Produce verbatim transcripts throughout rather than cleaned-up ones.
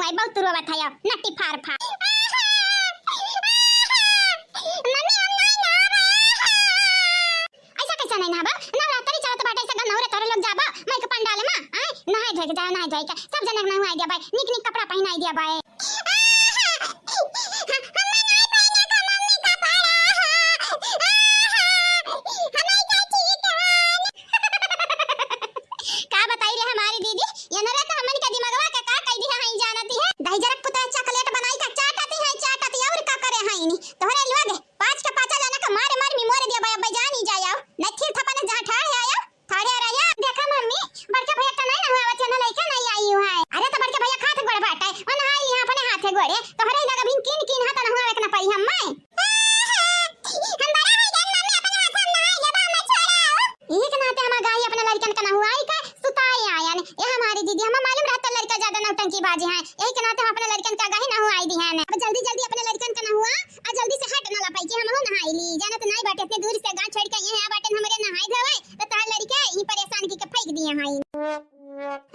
आई बहुत तुरवा बतायो, नट्टी फार फार। मम्मी, हम नहीं नहाबे। ऐसा कैसा नहीं नहाबा? नवरात्रि चलत बाटे, ऐसा गन्नौरे तोरे लोग जाबा, माई के पंडाल में, आय, नहाए धोए के जाए, नहाए धोए के, सब जने के नहवाए दिया बाय, निक निक कपड़ा पहिनाए दिया बाय। हम नहीं पहने का मम्मी कपड़ा। हम नहीं जाती है। का बताई रे हमारी दीदी, ये नरा तो हमन के दिमगवा के का कई दिया है जानती है। दहिजरक पुतरा चॉकलेट बनाई का चाटती है, चाटती और का करे है नी। तोहरे लोग पाँच के पाँचा जाना का मारे मारे मी मोरे दिया बाय, बाय जानी जाया। नहीं थिर थपन जहाँ ठाड़ है आया, ठाड़े रहिया। देखा मम्मी, बड़का भैया तो नहीं नहुआवत है, ना लइका नहीं आई हुआ है। अरे तो बड़का भैया खात गोड़ बाटे, वो नहाई लिहा अपने हाथे गोड़े। तोहरे लग अभी किन किन हाथ नहुआवे के ना पड़ी हम मैं। हम बड़ा हो गए मम्मी, अपने हाथ हम नहाई लेबा, हमें छोड़ाओ। यही के नाते हम गाई अपने लड़कन का नहुआई का सुताए आयन। ये हमारी दीदी, हमें मालूम रहता लड़का ज्यादा नौटंकी बाजी हैं, यही के नाते हम अपने लड़कन का गाही नहुआई दी हैं। अब जल्दी जल्दी अपने लड़कन का नहुआ, आ जल्दी से हट ना लपाई कि हमहू नहाई ली। जानत नाई बाटे इतने दूर से गाँव छोड़ के यहाँ बाटे हमरे नहाई धोए, तो तार लड़के ही परेशान की के फेंक दिए हैं।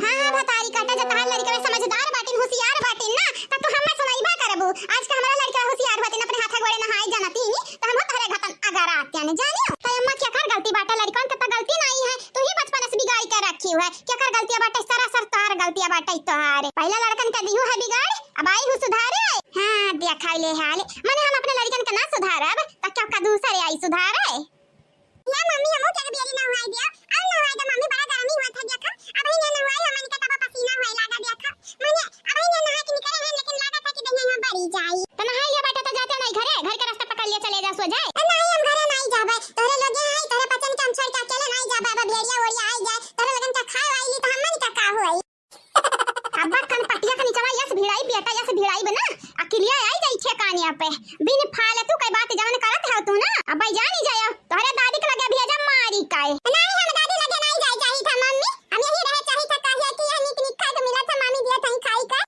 हाँ, हाँ, भतारी काटा, जब तहार लड़कवा समझदार बाटिन, होशियार बाटिन ना, तब तू हम्मे सुनाइबा करबू। आज का हमारा लड़का होशियार बाटिन, अपने हाथ गोड़े नहाए जानती नी, तो हम तहरे घतन अगर आते ने जानियो। तो अम्मा, केकर गलती बाटे? लड़कन के तो गलती नहीं है, तू ही बचपन से बिगाड़ के रखी है। केकर गलतिया बाटे? सरासर तोहार गलतिया बाटे तोहार। पहला लड़कन के दिहू है बिगाड़, अब आई हूँ सुधारे। हाँ, देखा ले हाल, मने हम अपने लड़कन के ना सुधारब, तो क्या का दूसरे आई सुधारे? या मम्मी, हमहू के बियरी नहवाई दिया। अउर नहवाई दे मम्मी, बड़ा गर्मी हुआ था, देखा। अबही ना नहवाई, हमन के तब पसीना होए लागा, देखा। मने अबही ना नहा के निकले हैं, लेकिन लागत है कि दहिया यहाँ बरी जाई। तो नहाई लिया बेटा, तो जाते नहीं घरे, घर के रास्ता पकड़ लिया, चले जा, सो जाए। ए, नहीं, हम घरे नहीं जाबे। तोहरे लोगे आई, तोहरे पचन के हम छोड़ के अकेले नहीं जाबे। अब बियरिया ओरिया आई जाए, तोहरे लोगन का खाए वाई ली, तो हमन का का होई? अब्बा कनपटिया के निचवा यस भिड़ाई बेटा, यस भिड़ाई बना, अकिलिया आई जाई छे कानिया पे। बिन फालतू के बात जवन करत हव तू ना, अब्बा जानी जायो, तोहरे दादी के लगे भेजा मारी काए। नहीं, हम दादी लगे नहीं जाए चाहित है मम्मी, हम यही रहे चाहित है, काहे कि यह निक निक खाए के मिलत है, मम्मी दिया थई खाई का।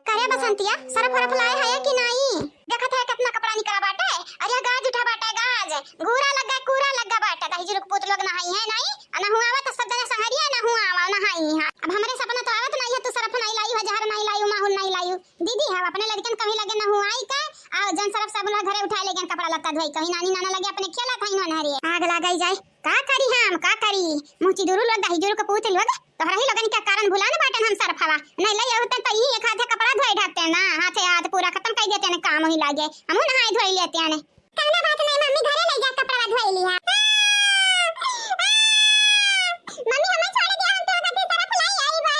करे बसंतिया, सरफ वरफ लाए है कि नहीं? देखत है कितना कपड़ा निकला बाटे, अरे गाज उठा बाटे गाज, गूरा लग्गा, कूरा लग्गा बाटे, दहिजरू के पूत लोग नहाई है नहीं, आ नहुआवा तो सब जना संहरिया नहुआवा, नहाई है। अब हमरे सपना तो आवत नहीं है, तू सरफ नहीं लाई हो, जहर नहीं लाई, माहुर नहीं लाई। दीदी, हम अपने लड़कन कहीं लगे नहुआई का, आ जन सरफ साबुन ला घरे उठाए ले गन कपड़ा लत्ता धोई, कहीं नानी नाना लगे अपने खेला था इन्हों नहरिए। आग लगाई जाए, का करी हम, का करी? मुँह चिदुरू लोग, दहिजरू के पूत लोग, तोहरा ही लोगन के कारण भुला न बाटन हम सरफवा। नहीं ले होते तो यही एक हाथे कपड़ा धोए ढाकते ना, हाथे हाथ पूरा खत्म कर देते ना काम ही लागे। हमहू नहाए धोए लेते हैं। कहना बात नहीं मम्मी, घरे ले जा कपड़ा धोए लिया। मम्मी हमें छोड़ दिया, हम तो कभी सरफ लाई आई बा।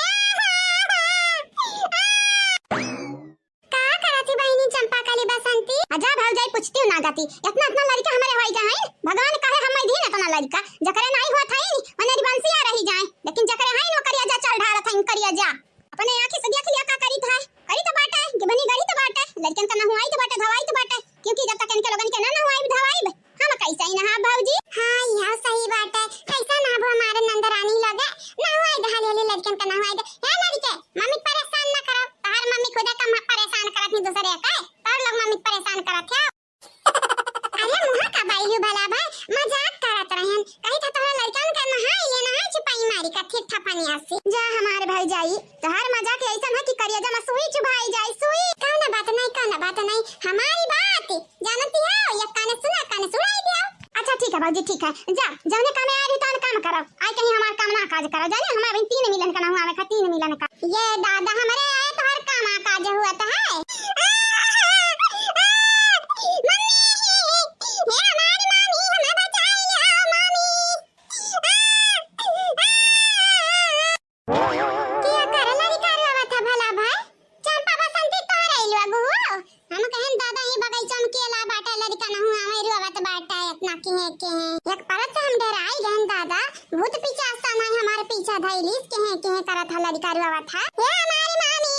का करत ही बहिनी चंपा कली बसंती? अजा भौजाई पूछती हूँ ना गति। इतना इतना लड़का हमारे होई गए हैं। भगवान कहे हमें दीन इतना लड़का। जकरे नाई हुआ था ही नहीं। मने रिबंसिया रही जाए। लेकिन जकरे है नौकरिया जा चल ढालत है करिया जा। अपने आँखी से देख लिया का करी था। करी तो बाटे, कि बनी गरी तो बाटे। लड़कन का नहुआई तो बाटे, धवाई तो बाटे। क्योंकि जब तक इनके लोगन के ना नहुआई धवाई, हम कैसे ही नहाब भौजी? हाँ, यह सही बात है। कैसे नहाबो हमारे नंदरानी लगे? नहवाई दे, हाली हाली लड़कन का नहवाई दे। हे लड़के, मम्मी परेशान ना करो। तोहर मम्मी खुदे कम परेशान करत ही दूसरे के। तोहर लोग मम्मी परेशान करत है। अरे मुहा का बाइलू भला भाई, मजाक करत रहन। कही था तोहर लड़कन का नहाई ले, नहाई छुपाई मारी का ठीक ठपनिया से। जा हमारे भाई जाई, तोहर मजाक ऐसन है कि करिया जमा सुई चुभाई जाई, सुई। कौन बात नहीं, कौन बात नहीं। हमारी बात जानती हो, एक काने सुना, काने सुनाई दिया। अच्छा ठीक है भौजी, ठीक है, जा, जौने कामे आ रही तौन काम करो, आए कहीं हमार काम ना काज करो, जाने हमारे भाई तीन मिलन का ना हुआ, हमें खा तीन मिलन का। ये दादा हमारे आए तो हर काम आ काज हुआ तो है। मम्मी, हे हमारी मामी, हमें बचाई लिया, मामी। किया करे लड़िका रोवत है भला भाई? चंपा बसंती तोहरे इलवा गुहु। हम कहन दादा ही बगैचा में केला बाटे लड़िका नहु आवे रोवत बाटे इतना किहे किहे। एक परत से हम डराई गहन दादा, भूत पिचास तो नहीं हमारे पीछा धैलिस किहे किहे करत है लड़िका रोवत है। हे हमारी मामी,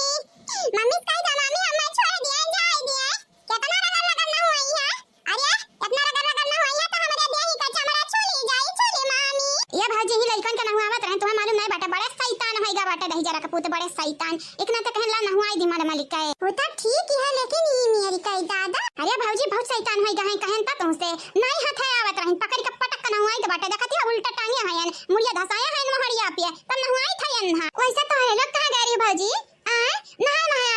मम्मी कही था मामी हमें छोड़ दिए जाए दिए। कितना रगड़ रगड़ नहु आई है। अरे, इतना रगड़ रगड़ नहु आई है तो हमारे देही का चमड़ा छू ली जाई, छू ली मामी। ये भौजी ही लइकन के नहुआवत रहे, तुम्हें मालूम नहीं बाटे, बड़े शैतान होइगा बाटे दहिजरा के पूत, बड़े शैतान। एक ना तो कहन ला नहुआई दी मारे मालिक का है। वो तो ठीक ही है, लेकिन ई मेरी कई दादा। अरे भौजी बहुत शैतान होइगा है, कहन ता तुमसे। नहीं हाथे आवत रहे, पकड़ के पटक के नहुआई तो बाटे, देखती है उल्टा टांगे हैं, मुड़िया धसाया है मोहरिया पे, तब नहुआई था ये नहा। वैसे तो है लोग कहाँ गए रही भौजी? आ, नहाए नहाए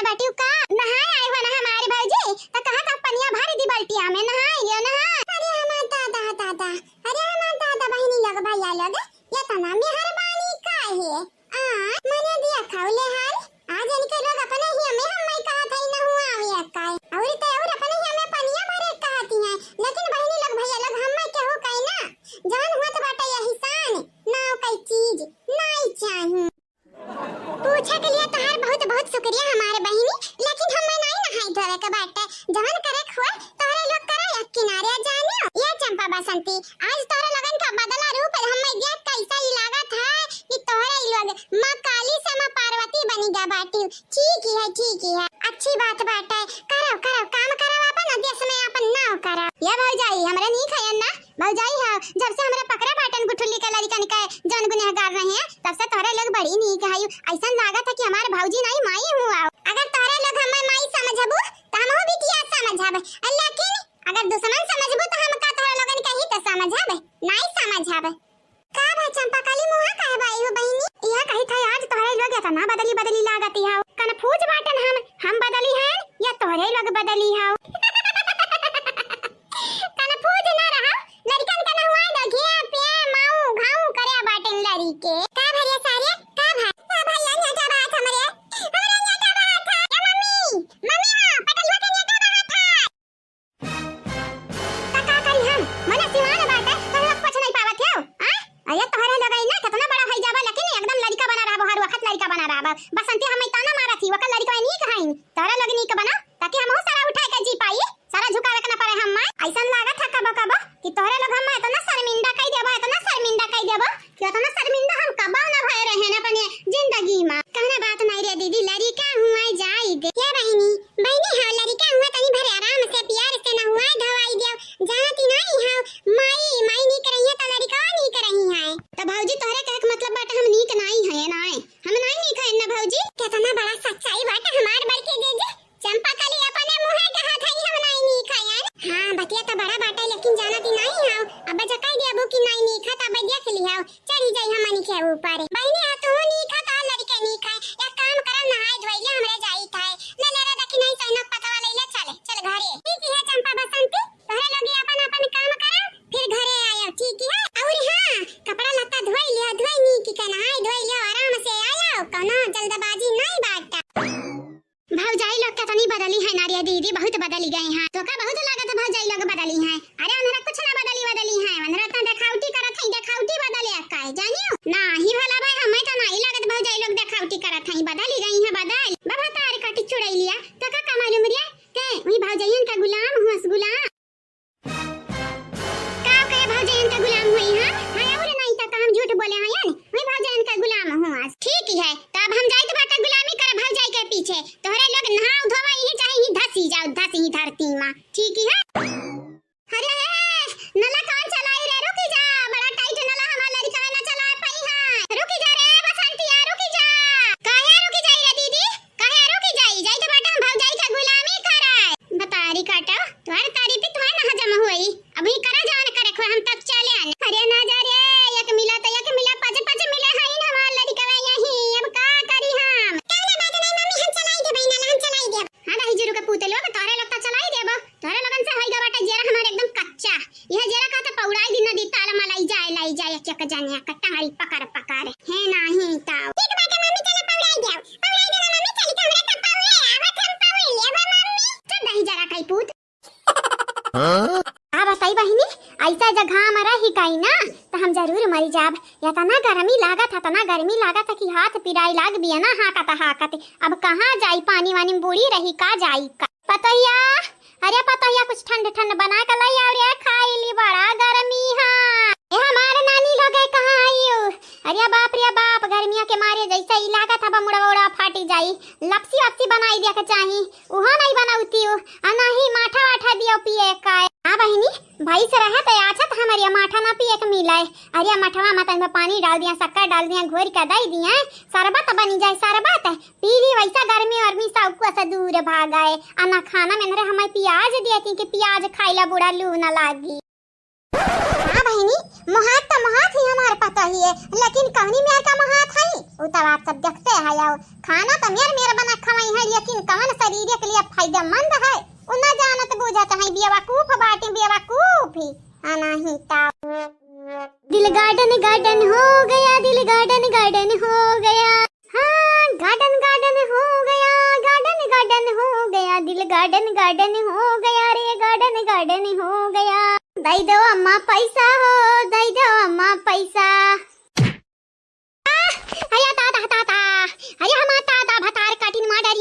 शुक्रिया हमारे बहिनी, लेकिन हमें नाहीं नहाए धोवे के बाटे। जवन करे के होए, तोहरे लोग करा एक किनारे जानियो। ये चंपा बसंती, आज तोहरे लोगन का बदला रूप हमें देख के ऐसा ही लागत है कि तोहरे लोग माँ काली से माँ पार्वती बनी गा बाटी। ठीक ही है, ठीक ही है, अच्छी बात बाटे। करो, करो, काम करो, अपन देश में अपन नाव करो। ये भौजाई, हमरे नीक है ना? भौजाई है, जब से हमरे पकड़े बाटन गुठुल्ली के लड़िकन के जौन गुनहगार रहे हैं, तब से तोहरे लोग बड़ी नीक है। ऐसन लागत है कि हमार भौजी नाहीं माई हुआ। अगर तोहरे लोग हमें माई समझबू, तो हमहू बिटिया समझब, लेकिन अगर दुश्मन समझबू, तो हम का तोहरे लोगन के हित समझब? नाहीं समझब। का भा चंपा काली मुँहा काहे बाई हो बहिनी? यह कही था आज तोहरे लोग इतना बदली बदली लागत हो। कन्फ्यूज बाटन हम, हम बदली हैं या तोहरे लोग बदली हो? कन्फ्यूज ना रहो, लड़िकन का नहुआ दो, घे पे माऊ घाऊ करे बाटन लड़िके। का भैया सारे, का भा? का भैया नेटा बात हमरे, हमरे नेटा बात है। ए मम्मी, मम्मी हो, पटलुआ के नेटा बात है। त का करी हम? मने सिवान बाटे, त हम कुछ नहीं पावत हो। आ? अरे तोहरे लोग ना कितना बड़ा भई जाबा, लेकिन एकदम लड़िका बना रहबो, हर वक्त लड़िका बना रहबो। बसंती हमें ताना मारत ही, वकर लड़िका नीक हईन, तोहरे लोग नीक बना, ताकि हमहू सारा उठाए के जी पाई, सारा झुकावे के ना पड़े हम। ऐसन लागत है कबो कबो कि तोहरे लोग हम इतना शर्मिंदा कई देबो, इतना शर्मिंदा कई देबो कि उतना शर्मिंदा हम कबो ना भए रहे न अपने जिंदगी में। कहना बात नहीं रे दीदी, लड़िका हुआ जाई दे। ये बहिनी, बहिनी हाँ, लड़िका हुआ तनी भरे आराम से प्यार से नहुआ धोवाई दियो। जानती नहीं हाँ, माई, माई नीक रही है तो लड़िका नीक रही है। तो भौजी तोहरे कहे के मतलब बाटे हम नीक नहीं है ना, हम नहीं नीक है ना भौजी। कितना बड़ा सच्चाई बाटे हमार बड़की दीदी। चंपा कली अपने मुँहे कहत हई हम नाई नीक हयन। हाँ, बतिया त बड़ा बाटे, लेकिन जानती नाई हव। अब जकाई देबू कि नाई नीक है, तब देख लिहव, चढ़ी जाई हमनी के ऊपर। बहिनी, आ तू नीक है, तो लड़िके नीक है। एक काम करा, नहाए धोइले हमरे जाई थाए। ले ले रे, देखी नहीं सैनक पतवा ले ले, चले, चल घरे। ठीक है चंपा बसंती, तोहरे लोग अपन अपन काम करा, फिर घरे आयो, ठीक है? और हाँ, कपड़ा लत्ता धोई लियो, धोई नीक के नहाए धोई लियो, आराम से आयो, कोनो जल्दबाजी नहीं बाटा। भौजाई लोग कितनी बदली है ना रे दीदी, बहुत बदली गई हैं। तो का बहुत लागत है भौजाई लोग बदली हैं? अरे उन्हरा कुछ ना बदली, बदली हैं। उन्हरा तो देखावटी करत हैं, देखावटी बदले का है, जानियो? ना ही भला भाई, हमें तो नहीं लागत भौजाई लोग देखावटी करत हैं, बदली गई हैं, बदल। बाबा तार काटी चुड़ैलिया, तो का कमालूम रे? ते वही भौजाइयन का गुलाम हुअस, गुलाम। का कहे भौजाइयन का गुलाम हुई, हाँ? हाँ, और नहीं तो, तो हम झूठ बोले हैं, यानी? वही भौजाइयन का गुलाम हुअस। ठीक ही है, तो अब हम जाइत बाटे गुलामी करे भौजाई के पीछे। तोहरे लोग नहाओ धोवा यहीं, चाहे यहीं धसी जाओ, धसी ही धरती माँ। ठीक ही है? अरे, नला कौन चलाई रे? रुकी जा, बड़ा टाइट नला हमार लड़िका ना चलाए पाई है। रुकी जा रे बसंतिया, रुकी जा। काहे रुकी जाई रे दीदी? काहे रुकी जाई? जाई तो बाटे हम भौजाई का गुलामी करे। बतारी काटा, तुम्हारे तारीफ ही तुम्हारे ना हजम हुई। अभी करा जान करे खो हम तब चले आने। अरे ना जा रे, एक मिला तो एक मिला, पाँच पाँच मिले हैं हमार लड़िका यहीं। अब का करी हम? कौनो बात नहीं मम्मी, हम चलाई देबे नला, हम चलाई देबे। हाँ दही जीरू के पूते लोग, तोहरे लोग तो चलाई देबो। तोहरे लोगन से होई गवा बाटे जेरा हमार एकदम कच्चा। यह जेरा का तो पौड़ाई दिन नदी ताल मलाई जाए, लाई जाए, एक एक जाने का टांगड़ी पकड़ पकड़। है नाही ताऊ। ठीक बाटे मम्मी, चला पौड़ाई देव। पौड़ाई देव मम्मी, चली तो हमरा तो पौड़े आवत, हम पौड़ लेबो मम्मी। चल दही जरा कई पूत। हाँ? का बताई बहिनी, ऐसा जगह में रही गई ना, तो हम जरूर मरी जाब। इतना गर्मी लागत है, इतना गर्मी लागत है कि हाथ पिराई लाग बिया ना, हाकत हाकत। अब कहाँ जाई, पानी वानी में बूड़ी रही का जाई का? पतोहिया, अरे पतोहिया, कुछ ठंड ठंड बना के लई आओ रे, खाई ली, बड़ा गर्मी है। ए हमार नानी लोग है, कहाँ आई हो? अरे बाप रे बाप, गर्मिया के मारे जैसे ही लागत है बा मुड़वा उड़वा फाटी जाई, लपसी वपसी बनाई दिया के चाही, उहो नहीं बनौती हो, आ नहीं माठा वाठा दियो पिए का। हाँ बहिनी, भैंस रहे तो अच्छा तो हमारे माठा ना पिए के मिले। अरे मठवा में तन में पानी डाल दिया, शक्कर डाल दिया, घोर के दे दिया, शरबत बनी जाए, शरबत पी ली, वैसा गर्मी वर्मी सब कुछ से दूर भाग आए। आ ना खाना में रे हमें प्याज दिया, क्योंकि प्याज खाइला बूढ़ा लू ना लागी। हाँ बहिनी, मोहात तो मोहात ही हमार पतोहिए, लेकिन कहनी मेर का मोहात है, उ तब आप सब देखते है। आओ, खाना तो मेर मेर बना खवाई है, लेकिन कवन शरीर के लिए फायदेमंद है, उ न जानत बूझत है, बेवकूफ बाटी, बेवकूफ ही। आ नहीं ता। दिल गार्डन गार्डन हो गया, दिल गार्डन गार्डन हो गया। हाँ, गार्डन गार्डन हो गया, गार्डन गार्डन हो गया, दिल गार्डन गार्डन हो गया रे, गार्डन गार्डन हो गया। दई दो अम्मा पैसा हो, दई दो अम्मा पैसा। आ, अरे दादा, दादा, अरे हमार दादा भतार काटिन मार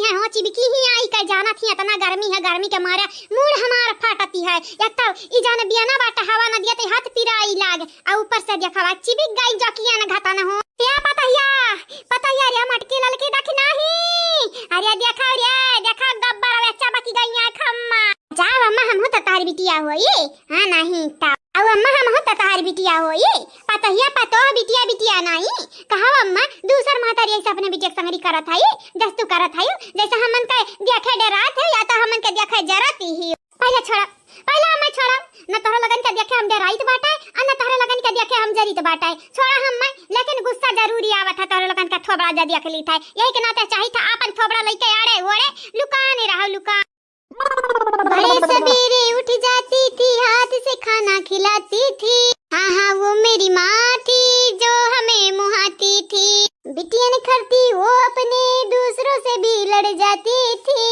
बिकी ही आई के जानत ही, इतना गर्मी है, गर्मी के मारे मूड़ हमार फाटती है। एक तो ई जाने बियाना बाटे, हवा न दिया तो हाथ पिराई लाग, आ ऊपर से देखवा चिबिक गई जकिया न घाता न हो। या पतहिया, पतहिया रे मटकी ललकी देखी नाही। अरे देखा रे, देखा गब्बर बच्चा बकी गई है खम्मा। जाओ अम्मा, हमहू तो तोहर बिटिया होई। हाँ, नहीं ता। अउ अम्मा, हमहू तो तोहर बिटिया होई। पतोहिया पतोह, बिटिया बिटिया नाई। कहो अम्मा, दूसर महतारी ऐसे अपने बिटिया के संगरी करत हई, जस तू करत हई, जैसे हमन के देखे डरात है या तो हमन के देखे जरत ही। पहले छोड़ा, पहले अम्मा छोड़ा, न तोहरे लगन के देखे हम डराइत बाटे, आ न तोहरे लगन के देखे हम जरित बाटे। छोड़ा अम्मा, लेकिन गुस्सा जरूरी आवत है तोहरे लगन के थोबड़ा जदि अकलीत है। यही के नाते चाहित है आपन थोबड़ा लइके आड़े ओड़े लुकाने रहो, लुका। बड़े सवेरे उठ जाती थी, हाथ से खाना खिलाती थी। हाँ, हाँ, वो मेरी माँ थी, जो हमें मुहाती थी। बिटिया निखरती वो अपने, दूसरों से भी लड़ जाती थी।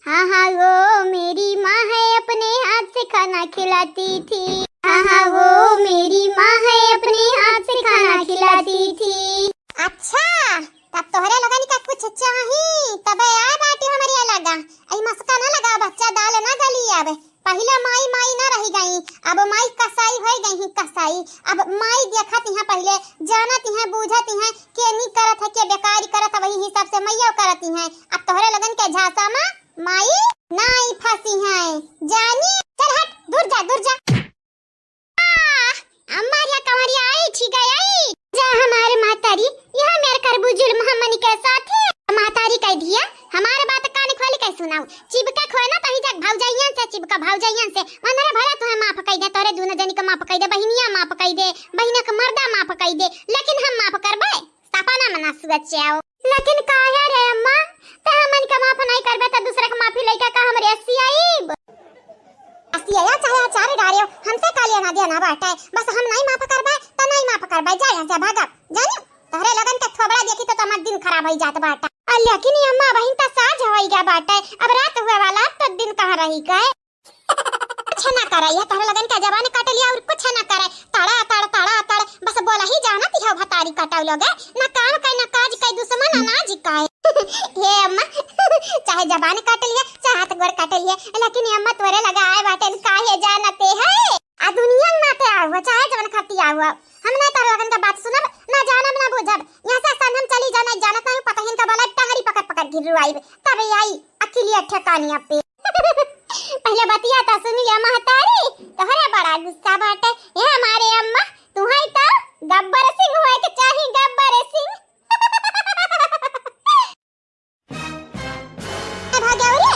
हाँ, हाँ, वो मेरी माँ है, अपने हाथ से खाना खिलाती थी। हाँ, हाँ, वो मेरी माँ है, अपने हाथ से खाना खिलाती थी। अच्छा, तब तोहरे लोगन का कुछ चाही, तबे आए बाटी हमरे लगा। आई मस्का ना लगा, बच्चा दाल ना गली आवे। पहिले माई माई ना रही गई, अब माई कसाई होई गई ही कसाई। अब माई देखत हैं पहिले, जानत हैं, बूझत हैं, के नी करत है, के बेकारी करत है, वही हिसाब से मैया करत हैं। अब तोहरे लोगन के झांसा मा माई नाई फंसी है, जानी। चल हट, दूर जा, दूर जा। आह, अम्मा रे कमरिया आई, ठीक है आई। जा हमारे महतारी, यहाँ मेर करबू जुल्म हमनी के साथे। महतारी कह दिया, हमारे बात कान खोल के सुनाओ। चिबका खोए ना तही जाक भौजाइयन से, चिबका भौजाइयन से। मनरे भले तुहे माफ कह दे, तोरे दूनो जनी के माफ कह दे, बहिनिया माफ कह दे, बहिना के मर्दा माफ कह दे, लेकिन हम माफ करबे? सपना में ना सोचे आओ। लेकिन काहे रे अम्मा, ते हमन के माफ नहीं करबे त दूसरे के माफी लेके का हम रेसी आईब? अस्ती आया चाहे अचार डारे, हमसे का लेना देना बाटे। बस हम नहीं माफ करबे त नहीं माफ करबे, जा यहाँ से भागब। जानी, तोहरे लोगन के थोबड़ा देखी तो तमार दिन खराब होई जात बाटे। आ लेकिन ये अम्मा बहिन त साँझ होई गया बाटे, अब रात हुए वाला, अब तो दिन कहाँ रही गए। कुछ ना करे, ये तोहरे लोगन का जबान काट लिया और कुछ ना करे। तड़ा तड़, तड़ा तड़, बस बोला ही जानत हो भतारी कटाऊ लोगे। ना काम का, ना काज का, दुश्मन अनाज का। हे अम्मा, चाहे जबान काट लिया, चाहे हाथ गोड़ काट लिया, लेकिन ये अम्मा तोरे लगा आए बाटे, काहे जानते है? आ दुनिया में नाते आओ, चाहे जवन खाती आओ, हम ना तोहरे लोगन का बात सुनब, ना जानब, ना बुझब। यहाँ से असन हम चली जाना, जानत नहीं, पता ही इनका बोला टंगरी पकड़ पकड़ गिर रुआई, तबे आई अखिलिया ठेकानिया पे। पहले बतिया त सुन लिया महतारी, तोहरे बड़ा गुस्सा बाटे। ए हमारे अम्मा, तुहई त गब्बर सिंह होए के चाही, गब्बर सिंह। ए भाग्या रे,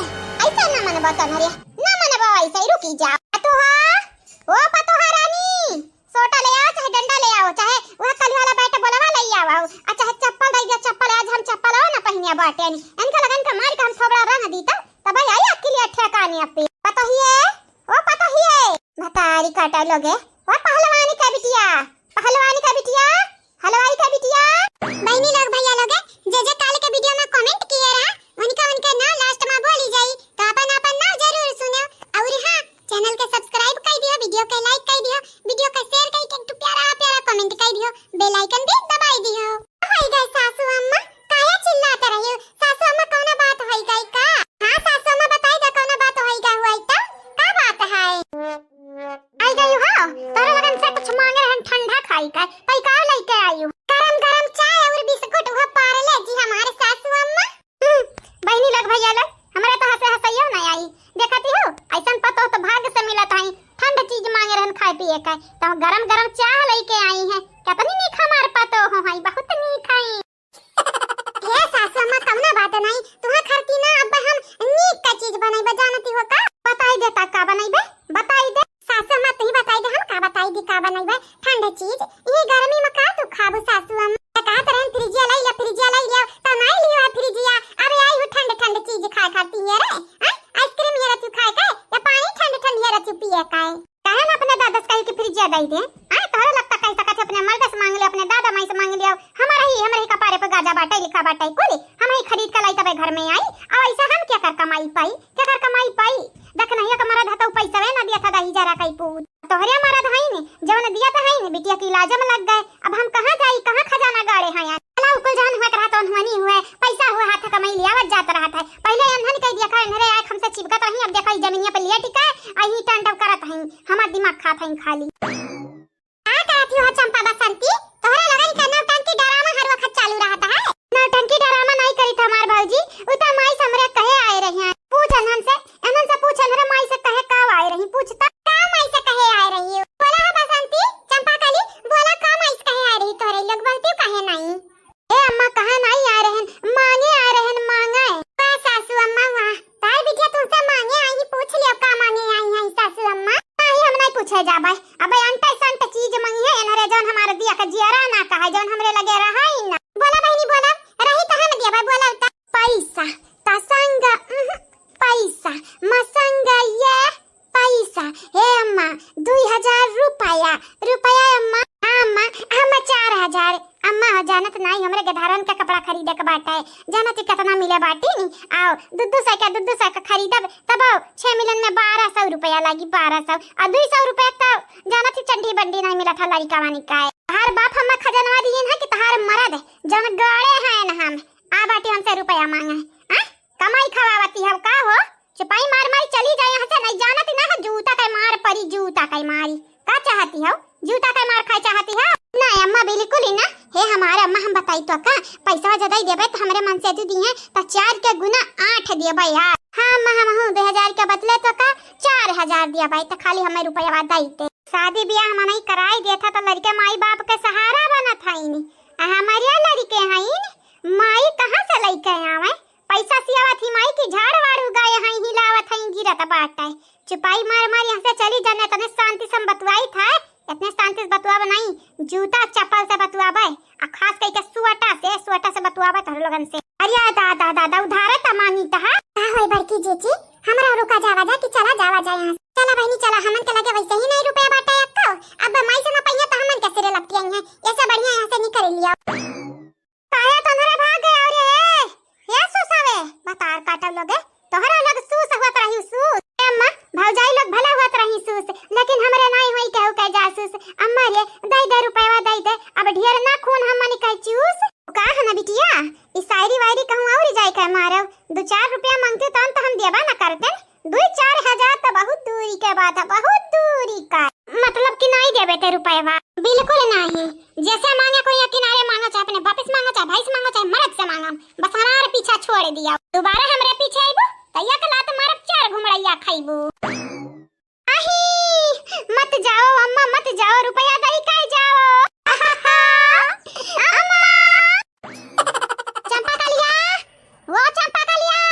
ऐसा ना मनबो तनरे, ना मनबो ऐसे ही रुकी जा। पतोहा, ओ पतोहा रानी, सोटा ले आओ, चाहे डंडा ले आओ, चाहे वह कल वाला बैट बॉलवा ले आओ, आओ। आ चाहे चप्पल दे दिया, चप्पल आज हम चप्पल आओ ना पहिनिया बाटे नी। इनका लगन का मार के हम थोबड़ा रंग दी तब, तब आई अकेली ठेकानी अपे। पतोहिए, ओ पतोहिए। भतारी काटा लोगे, ओ पहलवानी का बिटिया, पहलवानी का बिटिया, हलवाई का बिटिया। बहनी लोग, भैया लोग, जे जे काल के वीडियो में कमेंट किए रहा, उनका उनका नाम लास्ट में बोली जाई, तो अपन अपन नाम जरूर सुनो। और हाँ, चैनल के सब्सक्राइब कर दियो, वीडियो के लाइक कर दियो, वीडियो के शेयर करके एक ठो प्यारा प्यारा कमेंट कर दियो, बेल आइकन भी दबाई दियो। होई गई सासू अम्मा, काहे चिल्लात रही हो? सासू अम्मा कौनो बात होई गई का? हाँ सासू अम्मा बताई दे कौनो बात होई गई हुआ तो? का बात है? आई गई हो, तोरे लगन से कुछ मांगे रहन ठंडा खाई का, तई का लेके आई हो? गरम गरम चाय और बिस्कुट वो पार्ले जी हमारे सासू अम्मा। हम्म, बहनी लोग, भैया लोग, हमरा तो हंसे हंसैयो नहीं आई। देखती हो, ऐसन पतोह तो भाग्य से मिलत हई। ठंड चीज मांगे रहन खाए पिए का, तो गरम गरम चाह लेके आई हैं। कितनी नीक हमार पतोह हई, बहुत नीक हई। हे सासू अम्मा, कौनो बात नहीं, तुहा खरती ना अब हम नीक का चीज बनैबे, जानती हो का? बताई दे ता का बनैबे, बताई दे। सासू अम्मा, तू ही बताई दे, हम का बताई दी का बनैबे? ठंड चीज, ये गर्मी में का तू खाबू सासू अम्मा? त कहत रहन फ्रिजिया लाई लिया, फ्रिजिया लाई लिया, त नाई लियो है फ्रिजिया। अबे आई हूँ ठंड ठंड चीज खाए खाती है रे, हैं? आइसक्रीम ये रचू खाए का, या पानी ठंड ठंड ये रचू पिए का है? काहे ना अपने दादा से कही कि फ्रिजिया दई दे? हैं? तोहरे लगता कह सकत है अपने मर्द से मांग ले, अपने दादा माई से मांग लियो। हमारा ही, हमारे ही कपारे पे गाजा बाटे, लिखा बाटे, कुल हम ही खरीद के लाई तबे घर में आई। अब ऐसे हम क्या कर कमाई पाई, क्या कर कमाई पाई? देख नहीं एक मर्द है तो पैसा ना दिया था दही जरा कई पूत। तोहरे मरद हईन, जवन दियत हईन, बिटिया के इलाज में लग गए। अब हम कहाँ जाई, कहाँ खजाना गाड़े हैं यार? चला, उ कुल जवन हुआ करत, तवन हुआ नहीं हुआ, पैसा हुआ हाथ कमाई लियावत जात रहत है। पहिले एन्हन कह दिया का, एन्हरे आए हमसे चिपकत रही, अब देखा ई जमीनिया पे लेट के अही टंटव करत हईं, हमार दिमाग खात हईं खाली। का कहत हो चंपा बसंती? तोहरे लगन के नौटंकी डरामा हर वक्त चालू रहत है। नौटंकी डरामा नहीं करी था हमार भौजी, उ तो माई से हमरे कहे आए रही हैं। पूछ एन्हन से, एन्हन से पूछ, एन्हरे माई से कहे का आए रही, पूछ त। का माई से कहे आए रही हो? बोला हो बसंती, चंपा कली, बोला का माई से कहे आए रही तोहरे लोग, बोलती काहे नहीं? ए अम्मा, कहाँ नहीं आए रहन, मांगे आए रहन, मांगे। वाह सासू अम्मा, वाह। ताई बिटिया तुमसे मांगे आई ही, पूछ लियो का मांगे आई हैं सासू अम्मा। नहीं, हम नहीं पूछे जाबे। अबे अंटे संटे चीज मांगी है, एनरे जौन हमारे दिया का जियरा ना कहे, जौन हमरे लगे रहा ही ना। बोला बहिनी, बोला, रही तो हम दिया भाई, बोला उता। पैसा, तसंग, उहुं, पैसा, मसंग, ये पैसा, हे अम्मा, दुई हजार रुपया, रुपया अम्मा, हाँ अम्मा, हम चार हजार, अम्मा हो जानत नाई, हमरे गधारन के कपड़ा खरीदे के बाटे, जानत ही कितना मिले बाटी नी, आओ, दू दू सौ के, दू दू सौ के खरीदब, तब आओ, छह मिलन में बारह सौ रुपया लागी, बारह सौ, और दुई सौ रुपया तो जानत ही चंडी बंडी नहीं मिला था लड़िका वानी का। तहार बाप हम्मा खजनवा दिए ना कि तहार मरद, जौन गड़े हैं ना हम, आ बाटी हमसे रुपया मांगे, हाँ? कमाई खवावती हव का हो? चुपाई मार मारी चली जाए यहाँ से, नहीं जानत ना है, जूता के मार परी, जूता के मारी। का चाहती हव? जूता के मार खाए चाहती हव? नहीं अम्मा, बिल्कुल ही ना। हे हमारे अम्मा, हम बताई तो का, पैसा जदई देबे तो हमरे मन से तू दिए, तो चार के गुना आठ देबे यार। हाँ अम्मा, हम हूँ दो हजार के बदले तो का, चार हजार देबे, तो खाली हमें रुपया दई दे। शादी ब्याह हम नहीं कराई देता तो लड़के माई बाप के सहारा बनत हईन। आ हमारे लड़के हईन, माई कहाँ से लइके आवे? पैसा सियावत ही माई की झाड़ वाड़ उगाए हई, हिलावत हई, गिरत बाटे। चुपाई मार मार यहाँ से चली जाने, तने शांति से हम बतुआई था, इतने शांति से बतुआब नहीं, जूता चप्पल से बतुआबे, आ खास करके सुअटा से, सुअटा से बतुआबे तोहरे लोगन से। अरे आ दादा, दादा, उधारे त मांगी तहा। का होई बड़की जीजी, हमरा रुका जावा जा कि चला जावा जा यहाँ से। चला बहिनी चला, हमन के लगे वैसे ही नहीं रुपया बाटे अक्को, अब माई से ना पहिया त हमन के सिरे लपटियाई हैं, ऐसे बढ़िया यहाँ से निकल लिया। काहे तोहरा भाग गए रे? हे सुसावे, बतार काटब लोगे, तोहरा लोग सूस हुआ रही सूस। ए अम्मा, भौजाई लोग भला हुआ रही सूस, लेकिन हमरे नाई होई केहू के जासूस। अम्मा रे, दई दे रुपयवा दई दे, अब ढेर ना खून हमनी के चूस। का है ना बिटिया, ई शायरी वायरी कहूँ और जाए के मारब, दो चार रुपया मांगते तब तो हम देबा ना करते। दुई चार हजार तो बहुत दूरी के बात है, बहुत दूरी का। मतलब कि नहीं देबे ते रुपयवा? बिल्कुल नहीं। जैसे मांगे कोई किनारे मांगो, चाहे अपने बाप से मांगो, चाहे भाई से मांगो, चाहे मर्द से मांगो, बस हमारे पीछा छोड़ दिया। दोबारा हमरे पीछे आइबो तो एक लात मारब, चार घुमड़ैया खाइबो। अही, मत जाओ अम्मा, मत जाओ, रुपया दई काहे जाओ? अम्मा! चंपा कलिया, वो चंपा कलिया,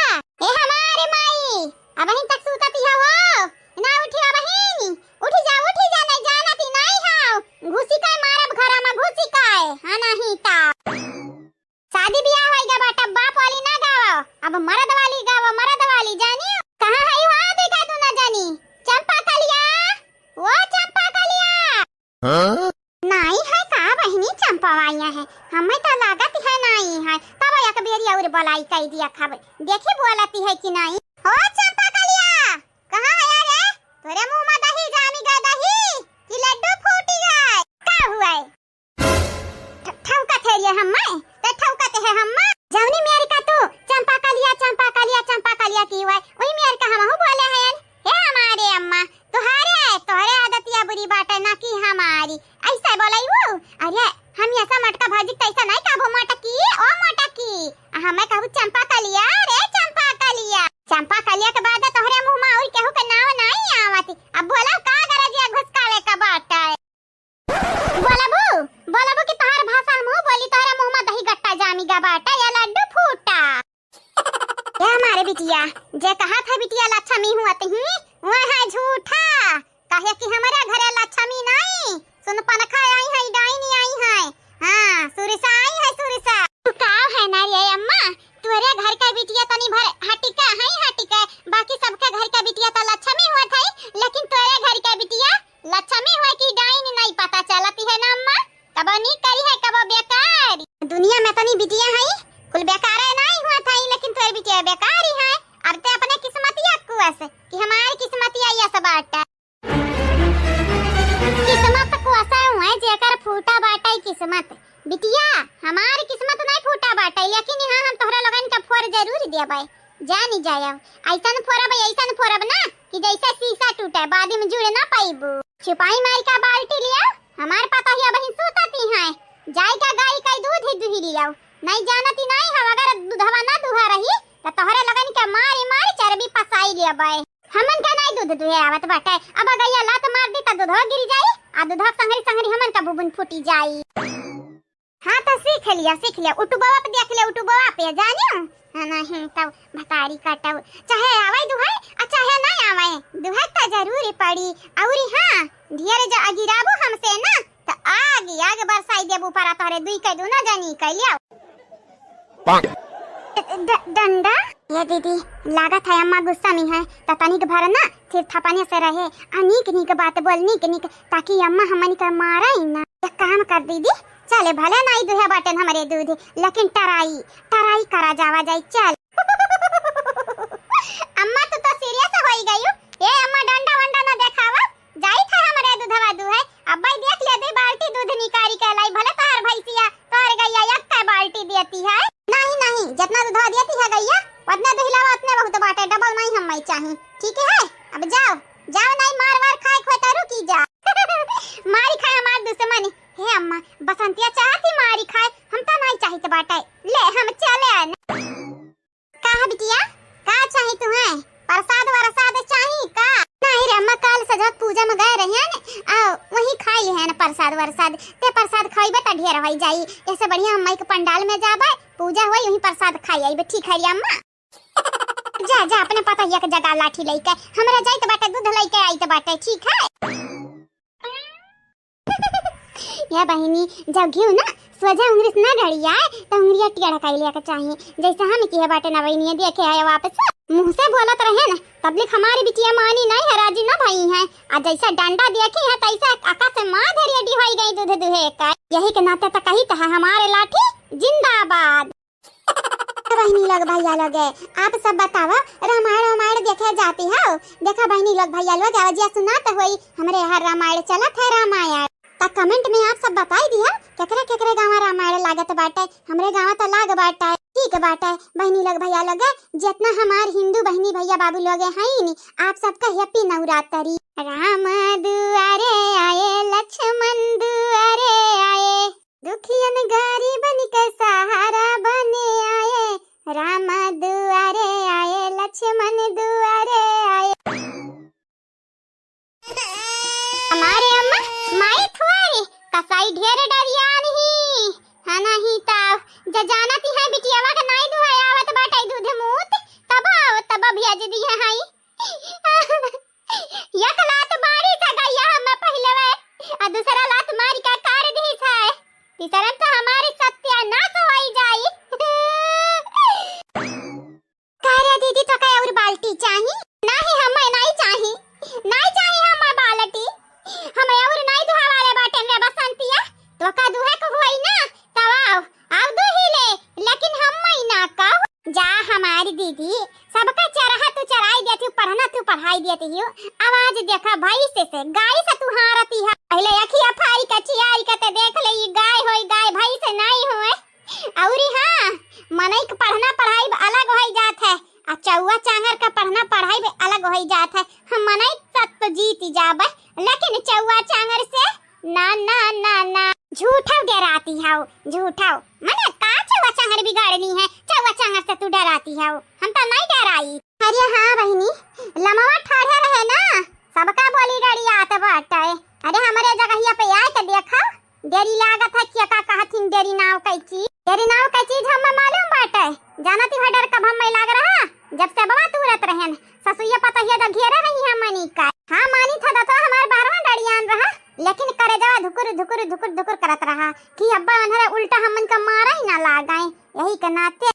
ए हमारे माई, अबहिन तक सूतती हो वो? ना उठी अबहिन? उठी जा, उठी जा, नहीं जानती नहीं हो। घुसी काय मारब घरा में, घुसी काय, हाँ नहीं ता। शादी ब्याह होई गा बाटा, बाप वाली ना गावो, अब मर्द वाली गावो, मर्द वाली जानी। कहाँ है वहाँ देखा तू ना जानी? चंपा कलिया, वो चंपा कलिया। हाँ? नाई है का बहिनी चंपवाइया है? हमें तो लागत है नाई है। तब एक बेरी और बोलाई कई दिया खबर। देखी बोलती है कि नाई। हो चंपा कलिया, कहाँ है रे? तोरे मुंह में दही जामी गए दही कि लड्डू फूटी गए? का हुआ है? ठ-, ठौका थे रे हम्मा, ते ठौका ते है हम्मा। जौनी मेर का तू चंपा कलिया, चंपा कलिया, चंपा कलिया की हुआ है, वही मेर का हमहू बोले हैं। हे हमारे अम्मा, तोहरे, तोहरे आदतिया बुरी बाटे ना कि हमारी। ऐसा बोलाई वो? अरे, हम ऐसा मटका भाजी तैसा नहीं कहबो मटकी, ओ मटकी। आ हमें कहबो चंपा कलिया, रे चंपा कलिया। चंपा कलिया के बाद तोहरे मुंह में और केहू के नाव नहीं आवत। अब बोला का गरजिया घुसकावे का बाटे? बोलबू, बोलबू कि तोहर भाषा हमहू बोली, तोहरे मुंह में दही गट्टा जामी गा बाटे या लड्डू फूटा। ए हमारे बिटिया, जे कहा था बिटिया लक्ष्मी हुआ तही, वह है झूठा। काहे कि हमारे घरे लक्ष्मी नहीं, सुनपनखा आई है, डाइनी आई है। हाँ, सुरसा आई है, सुरसा। तू का है ना रे अम्मा, तोरे घर का बिटिया तनी भर हटिका है, हटिका, बाकी सबके घर का बिटिया तो लक्ष्मी हुआ था, लेकिन तोरे घर का बिटिया लक्ष्मी हुआ कि डाइन नहीं पता चलती है ना अम्मा। कबो नी करी है, कबो बेकार। दुनिया में तनी बिटिया है, कुल बेकार है नहीं हुआ था, लेकिन तोरे बिटिया बेकार ही है। अब ते अपने किस्मतिया कुअस कि हमारी किस्मतिया यस बाटा। बिटिया, हमार किस्मत नहीं फूटा बाटे, लेकिन यहाँ हम तोहरा लोगन का फोर जरूर देबै। जानी जायब, ऐसन फोरब, ऐसन फोरब ना कि जैसे शीशा टूटे, बाद में जुड़ ना पाइबू। चुपाई मार का बाल्टी लिया, हमार पतोहिया बहिन सूतती हैं, जाई का गाय का दूध ही दुही लियाओ। नहीं जानती नहीं हम, अगर दूधवा ना दुहा रही तो तोहरे लोगन के मारी मारी चर्बी पसाई लेबै। हमन का नहीं दूध दुहे आवत बाटे, अब गैया लात मार दी त दूधवा गिर जाई, आ दूधवा संगरी संगरी हमन का बुबुन फूटी जाई। हाँ, तो सीख लिया, सीख लिया। उटुबवा पे देख लिया, उटुबवा पे जानियो। हाँ, नहीं तब भतारी काटब। चाहे आवे दुहाई, आ चाहे नहीं आवे, दुहाई तो जरूर पड़ी। औरी हाँ, ढेर जो अगिराबू हमसे ना, तो आग, आग बरसाई देबू ऊपर तोहरे दुई के दूना जनी के लिया। ड-, ड-, डंडा? ये दीदी, लागत है अम्मा गुस्सा में है, तो तनिक भर ना सिर थपने से रहे, आ नीक नीक बात बोल, नीक नीक, ताकि अम्मा हमनी के मारे ही ना। एक काम कर दीदी, चले भले नाई दुहे बाटेन हमरे दूध, लेकिन टराई, टराई करा जावा जाई, चल। अम्मा, तू तो सीरियस होई गयू। ए अम्मा, डंडा वंडा ना देखावा, जाई था हमरे दूधवा दुहे। अब्बा देख ले, दे बाल्टी दूध निकारी के लाई, भले तोहर भैंसिया, तोहर गैया एक का बाल्टी देती है। नहीं, नहीं, जितना दूधवा देती है गैया, उतने दुहिलावा, उतने बहुत बाटे, डबल नहीं हम मैं चाही। ठीक है, अब जाओ, जाओ, नहीं मार वार खाए खोए तो रुकी जा। मारी खाए हमार दुश्मन। हे अम्मा, बसंतिया चाहती मारी खाए, हम तो नहीं चाहित बाटे। ले, हम चले आन। का है बिटिया, का चाही तुहें? प्रसाद वरसाद चाही का? नहीं रे अम्मा, काल सजवत पूजा में गए रहियन, आ वहीं खाई लिहन प्रसाद वरसाद। ते प्रसाद खाइबे त ढेर होई जाई, ऐसे बढ़िया हम माई के पंडाल में जाबे, पूजा होई, वहीं प्रसाद खाई आइबे। ठीक है रे अम्मा। जा, जा, अपने पतोहिया के जगह लाठी लइके, हमरा जाइत बाटे, दूध लइके आइत बाटे, ठीक है? या बहिनी, जब घिउ ना सोझा उंगरी से ना डरियाए, त उंगरिया टेढ़ कइ लिया के चाही। जैसे हम किहे बाटे ना बहिनी, देखे है वापस मुँह से बोलत रहे ना, तबलिक हमारी बिटिया मानी नहीं है, राजी ना भई है। आ जैसे डंडा देखी है, तैसे अका से माँ धरिया डिहाई गई दूध दुहे का। यही के नाते त कही त है, हमारे लाठी जिंदाबाद। बहिनी लोग, भैया लोग, आप सब बतावा, रामायण वामायण देखे जाती हो? देखा बहिनी लोग, भैया लोग, आवाजिया सुनात होई, हमरे यहाँ रामायण चलत है, रामायण। त comment में आप सब बताई दिया, केकरे केकरे गाँव रामायण लागत बाटे, हमरे गाँव त लाग बाटे। ठीक बाटे बहिनी लोग, भैया लोग, जितना हमार हिंदू बहिनी भैया बाबू लोग हैं नी, आप सबका happy नवरात्रि। राम दुआरे आए, लक्ष्मण दुआरे आए, दुखियन गरीबन के सहारा बने आए, राम दुआरे आए, लक्ष्मण दुआरे आए। हमारे अम्मा, माई थुआरी, कसाई ढेर डरियान ही, हाँ नहीं ताव, ज जानती है बिटियावा के नाई दुहाई आवत बाटे दूध मूत, तब आओ, तब भेज दी है हाई। एक लात मारी त गइया हमें पहिले वे, आ दूसरा लात मारी का कार दी है। तीसरा त हमारी सत्यानाश होई जाई। का रे दीदी, तोका और बाल्टी चाही? नाही, हमें नाही चाही, नाही चाही हमें बाल्टी। हमें और नाही दुहावाले बाटेन रे बसंतिया। तोका दुहे के होई ना, तब आओ, आओ दुही ले, लेकिन हमें ना कहो। जा हमारी दीदी, सबका चरहा तू चराई देती हो, पढ़ना तू पढ़ाई देती हो। आवाज देखा भैंस से, गाय से तू हारती है। पहिले अखिया फारी का चियारी का ते देख ले, ई गाय होई, गाय भैंस नहीं होए। औरी हाँ, मनई के पढ़ना पढ़ाई अलग होई जात है, आ चौवा चांगर का पढ़ना पढ़ाई अलग होई जात है। हम मनई तक तो जीत जाबे, लेकिन चौवा चांगर से ना, ना, ना, ना। झूठा डराती हौ, झूठा। मने का चौवा चांगर बिगाड़नी है? चौवा चांगर से तू डराती हौ, हम तो नहीं डराई। अरे हाँ बहिनी, लमवा ठाढ़ा रहे ना, सबका बोली डरियात बाटे। अरे हमरे जगहिया पे आए के देखा, डेरी लागत है, के का कहथिन, डेरी नाव कै चीज, डेरी नाव कै चीज हम्मे मालूम बाटे। जानती है डर कब हम्मे लाग रहा? जब से बवा तूरत रहेन, ससुइया पतहिया जब घेरे रही है मनी का। हाँ, मानी था तो हमार बारवा डरियान रहा, लेकिन करेजवा धुकुर, धुकुर, धुकुर, धुकुर करत रहा कि अब्बा उन्हरे उल्टा हमन का मारा ही ना लागाए। यही के नाते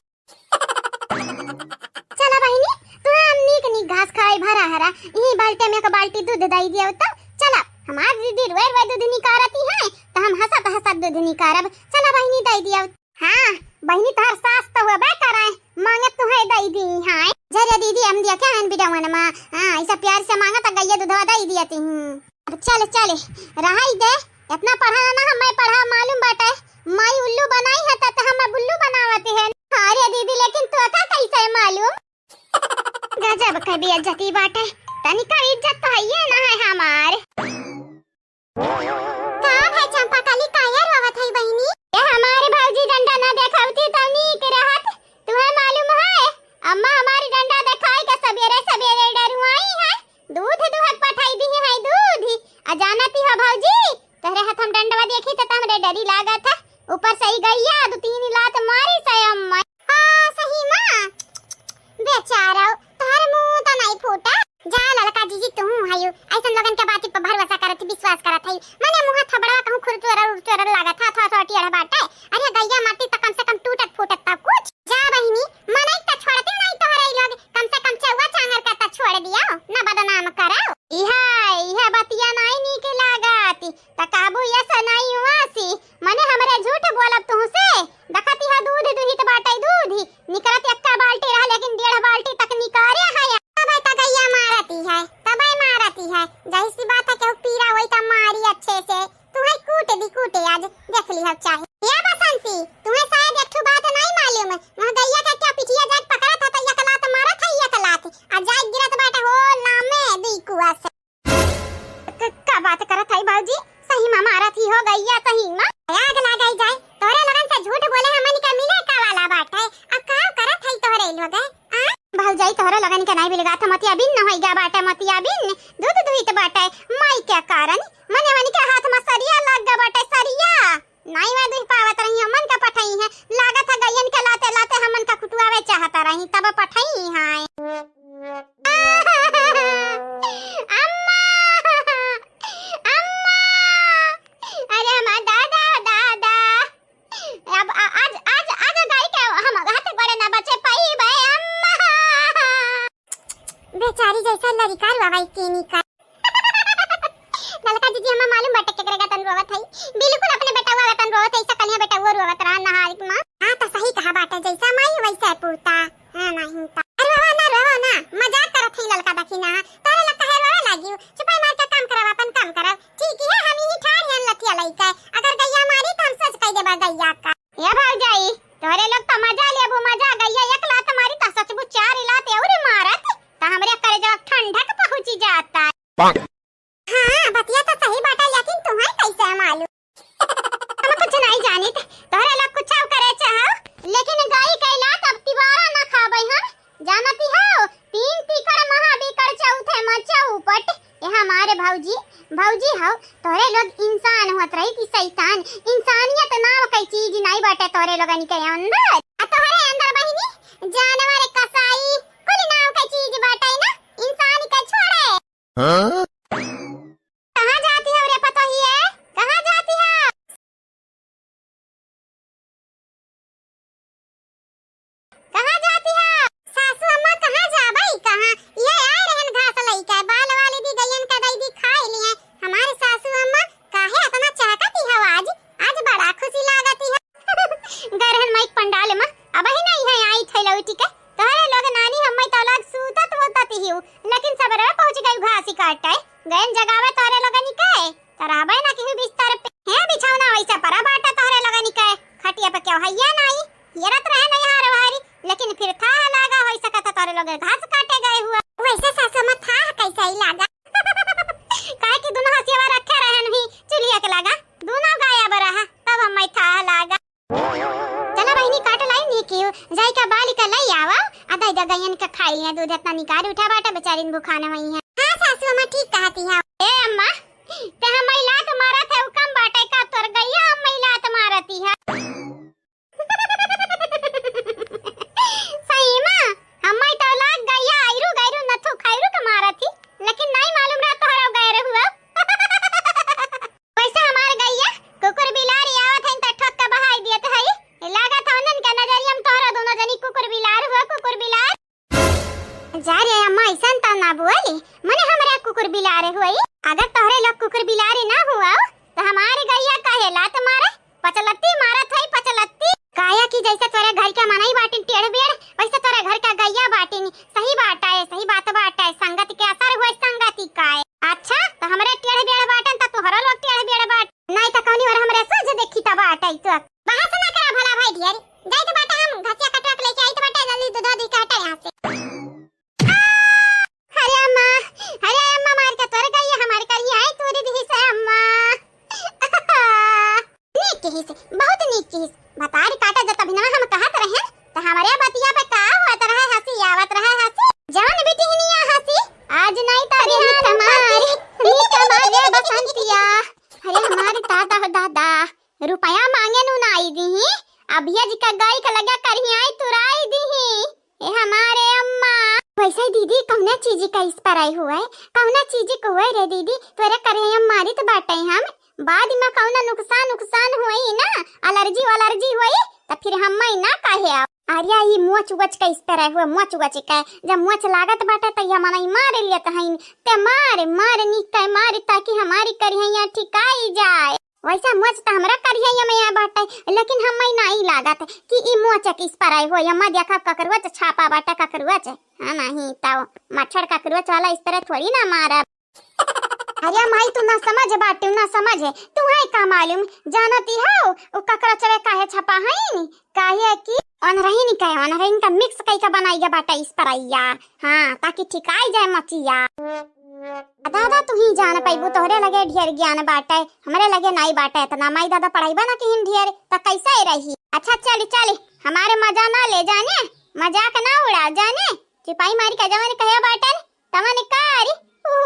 चला बहिनी, तू हम नीक नीक घास खाई भरा हरा, यही बाल्टी में एक बाल्टी दूध दई दियो तो। चला, हमार दीदी रोए रोए दूध निकारती है, तो हम हंसत हंसत दूध निकारब। चला बहिनी, दई दियो। हाँ, बहिनी तोहर सास तो होबे करे, मांगे तुहे दई दी है। जरे दीदी, हम दिया क्या है बिडवन मा? हाँ, ऐसा प्यार से मांगा तो गैया दूधवा दई दिया ती हूँ। अब चल, चल, रहाई दे, इतना पढ़ा ना, हमें पढ़ा मालूम बाटे, माई उल्लू बनाई है त हम अब उल्लू बनावत है। अरे दीदी, लेकिन तोका कैसे मालूम? गजब के बेइज्जती बाटे, तनिका इज्जत तो हइये ना है हमार। का है चंपा कली, काहे रोवत है बहिनी? ए हमारे भौजी डंडा ना देखावती त नीक रहत। तुहे मालूम है, अम्मा हमारी डंडा देखाई के सबेरे सबेरे डरुआई है, दूध दुहक पठाई दी है दूध। आ जानती हो भौजी, तोहरे हाथ हम डंडवा देखी त हमरे डरी लागत है। ऊपर से ही गइया दो तीन लात मारी से अम्मा। हाँ, सही माँ। बेचारा, तोहर मुंह त नहीं फूटा। जा ललका जीजी, तू हयू। ऐसन लोगन के बाती पर भरोसा करत ही, विश्वास करत है। मने मुंह थबड़वा कहूँ खुरचोरर उरचोरर लागत है, थोड़ा थोड़ा टेढ़ बाटे। अरे गइया मारती त कम से कम टूटत फूटत त कुछ। जा बहिनी, मनई त छोड़ते नहीं तोहरे लोग, कम से कम चौवा चांगर का त छोड़ दियो, न बदनाम करो। इहा, इहा बतिया नहीं नीक लागत। त कहबू ये सनाई हुआ सी, मने हमरे झूठ बोलब तुहसे। देखती है दूध दुहित बाटे दूध, निकरत एक्का बाल्टी रहा लेकिन डेढ़ बाल्टी तक निकारे है। तबै त गइया मारती है, तबै मारती है। जाहिर सी बात है केहू पीरा होई त मारी अच्छे से। तुहे कूट दी कूटे आज, देख ली हम चाहे। ये बसंती, तुहे शायद एक ठो बात नहीं मालूम। वह गइया के क्या पिठिया जाके पकड़त है त एक लात मारत है एक लात। आ जाए गिरत बाटे हो लामे दी कुआ से। क-, का बात करत है भौजी? सही मा मारत ही हो गइया, सही मा। आग लाग जाए, तोरे लोगन से झूठ बोले हमन के मिले का वाला बाटे? अब का करत है तोरे लोग, आ? भौजाई तोरे लोगन के नहीं बिलगात, मोतियाबिन न होई गा बाटे, मोतियाबिन दूध दुहित बाटे, माई के कारण मने हमन के हाथ मा सरिया लाग गा बाटे, सरिया। नहीं मैं दुहि पावत रही, हमन का पठई है, लागत है गइयन के लाते लाते हमन का कुटुआवे चाहत रही, तब पठई है। अम्मा! अम्मा! अरे हमार दादा, दादा! अब आ-, आज, आज, आज गाई के हम हाथ गोड़े ना बचे पाई बे अम्मा! बेचारी जैसा लड़िका रुआवाई केनी का। ललका दीदी, हमें मालूम बाटे केकरे गतन रोवत है। बिल्कुल अपने बेटवा गतन रोवत है, ऐसा कनिया बेटवा रोवत रहा नहारिक माँ। हाँ, तो सही कहा बाटे, जैसा माई वैसा पूता। हाँ, नहीं तो। अरे रोवा ना, रोवा ना, मजाक करत है ललका दखिना। तोरे लग कहे रोवे लागियो, चुपाई मार के काम करब, अपन काम करब। ठीक है, हम यही ठाड़ हन लठिया लइके। अगर गइया मारी तो हम सच कह देबा गइया का। ए भौजाई, तोरे लोग तो मजा लेबू मजा, गइया एक लात मारी तो सचबू चार लात और मारत, तो हमरे करेजवा ठंडक पहुँची जाता। हाँ, बतिया तो सही बाटे, लेकिन तुम्हें कैसे मालूम? हम कुछ नहीं जानित, तोहरे लोग कुछ करे चाहो, लेकिन गाई के लात अब तिबारा ना खाबै हम। जानती हो, तीन तीकड़ महाबीकड़ चौथे मा चौपट। ए हमारे भौजी, भौजी हो, तोहरे लोग इंसान होत रही कि शैतान? इंसानियत नाव के चीज नहीं बाटे तोहरे लोगन के अंदर। आ तोहरे अंदर बहिनी, जानवर कसाई कुल नाव के चीज बाटे ना, इंसान के छोड़े। हाँ? कहाँ जाती हो रे पतोहिए? कहाँ जाती हो? कहाँ जाती हो? सासू अम्मा, कहाँ जाबई, कहाँ? ये आए रहन घास लइके, बाल वाली दी गइयन का दई दी खाए लिए। हमारे सासू अम्मा काहे इतना चहकती हो आज? आज बड़ा खुशी लागती है। गरहन माइक पंडाल मा, अबही नहीं है आई थैला उठी के। तोहरे लोग नानी हम्मै तो लोग सूतत वूतत ही हूँ, लेकिन सबेरे पहुँच गई घास काटे। गयन जगावे तोहरे लोगन के, तो रहबे ना केहू बिस्तर पे। हे बिछौना वैसे परा बाटा तोहरे लोगन के, खटिया पे केहू हइया नाई। हेरत रहे नहीं हारो हारी, लेकिन फिर थाह लागा होई सकत तोहरे लोग घास काटे गए हुआ। वैसे सासू अम्मा थाह कैसे ही लागा? काहे कि दोनों हसियावा रखे रहन ही चुलिया के लगा, दोनों गायब रहा, तब हम्मै थाह लागा। चला बहिनी, काट लाई नी कियो, जाई का बाली का लई आवा, आ दई दा गइयन का खाई है दूध, इतना निकाल उठा बाटा, बेचारिन भुखाने हुई है। हाँ सासू अम्मा, ठीक कहती है। ए अम्मा, ते हम्मै लात मारत है, उ कम बाटे का तोर गइया हम्मै लात मारती है। सही मा, हम्मै तो लाग गइया आयरू गैरू नथु खैरू के मारत ही, लेकिन नहीं मालूम रहा तोहरा गैर हुआ। वैसे हमार गइया कुकुर बिलारी आवत हइन त ठोक के बहाई दियत हई। लागत है उन्हन के नजरिया में तोहरा दोनों जनी कुकुर बिलार हुआ, कुकुर बिलार। जा रे अम्मा, ऐसन त ना बोली, मने हमरा कुकुर बिलार हुई। अगर तोहरे लोग कुकुर बिलारी ना हुआ त हमार गइया काहे लात मारे? पचलत्ती मारत हई, पचलत्ती। काया कि जैसे तोरे घर के मनई बाटिन टेढ़ बेड़, वैसे तोरे घर का गइया बाटिन। सही बात है, सही बात बात है, संगत के असर हुए संगति का है। अच्छा, तो हमरे टेढ़ बेड़ बाटन, तो तोहरो लोग टेढ़ बेड़ बाट। नहीं तो कौनी और हमरे सोझ देखी तब बाटे तो। टीस, भतारी काटा जब तभी ना हम कहत रहे, त हमरे बतिया पे का होत रहे हँसी, आवत रहे हँसी। जवन बिटिहनिया हँसी, आज नाई त अरे बिहान नीक हमारी, हँसी। नीक हमारी बसंतिया। अरे हमारी दादा हो दादा, रुपया माँगे नु नाई दिही, अभिया जी का गाई का लगा करियाई तुराई दिही। ए हमारे अम्मा। वैसे दीदी, कौना चीज का इस पर आई हुआ है? कौना चीज को हुआ रे दीदी? तोरे करे हम मारित बाटे हम। बाद में कौना नुकसान, नुकसान हुई ना, एलर्जी वलर्जी हुई, त फिर हम ना कहे आओ। अरे, ई मोच वोच का इस पर आई हुआ, मोच वोच का। जब मोच लागत बाटे, त ये मना मार लेत हईन। ते मार, मार, नी के मार, ताकि हमारी करिया ठिकाई जाए। वैसा मोच त हमरा करिहैया में आए बाटे, लेकिन हम्मै नाई लागत कि ई मोच के इस पर आए हो। अम्मा देखा ककरुआ च छापा बाटे, ककरुआ च। हाँ, नहीं तो मच्छर ककरुआ च वाला इस पर थोड़ी ना मारब। अरे माई, तू ना समझ बाटे, ना समझ। तुहैं का मालूम, जानती हो उ ककरुआ चवे काहे छपा हईन? काहे कि ओनरहिन के, ओनरहिन का mix कई का बनाई गया बाटे इस पर आइया। हाँ, ताकि ठिकाई जाए मचिया। दादा, तू ही जान पैबू, तोहरे लगे ढेर ज्ञान बाटे, हमरे लगे नाई बाटे इतना। माई दादा पढ़ाईबा ना किहिन ढेर, त कैसे रही? अच्छा, चल, चल, हमारे मजा ना ले जाने, मजाक ना उड़ा जाने। चिपाई मारी का जवन कहे बाटन, तवन कारी। ऊ,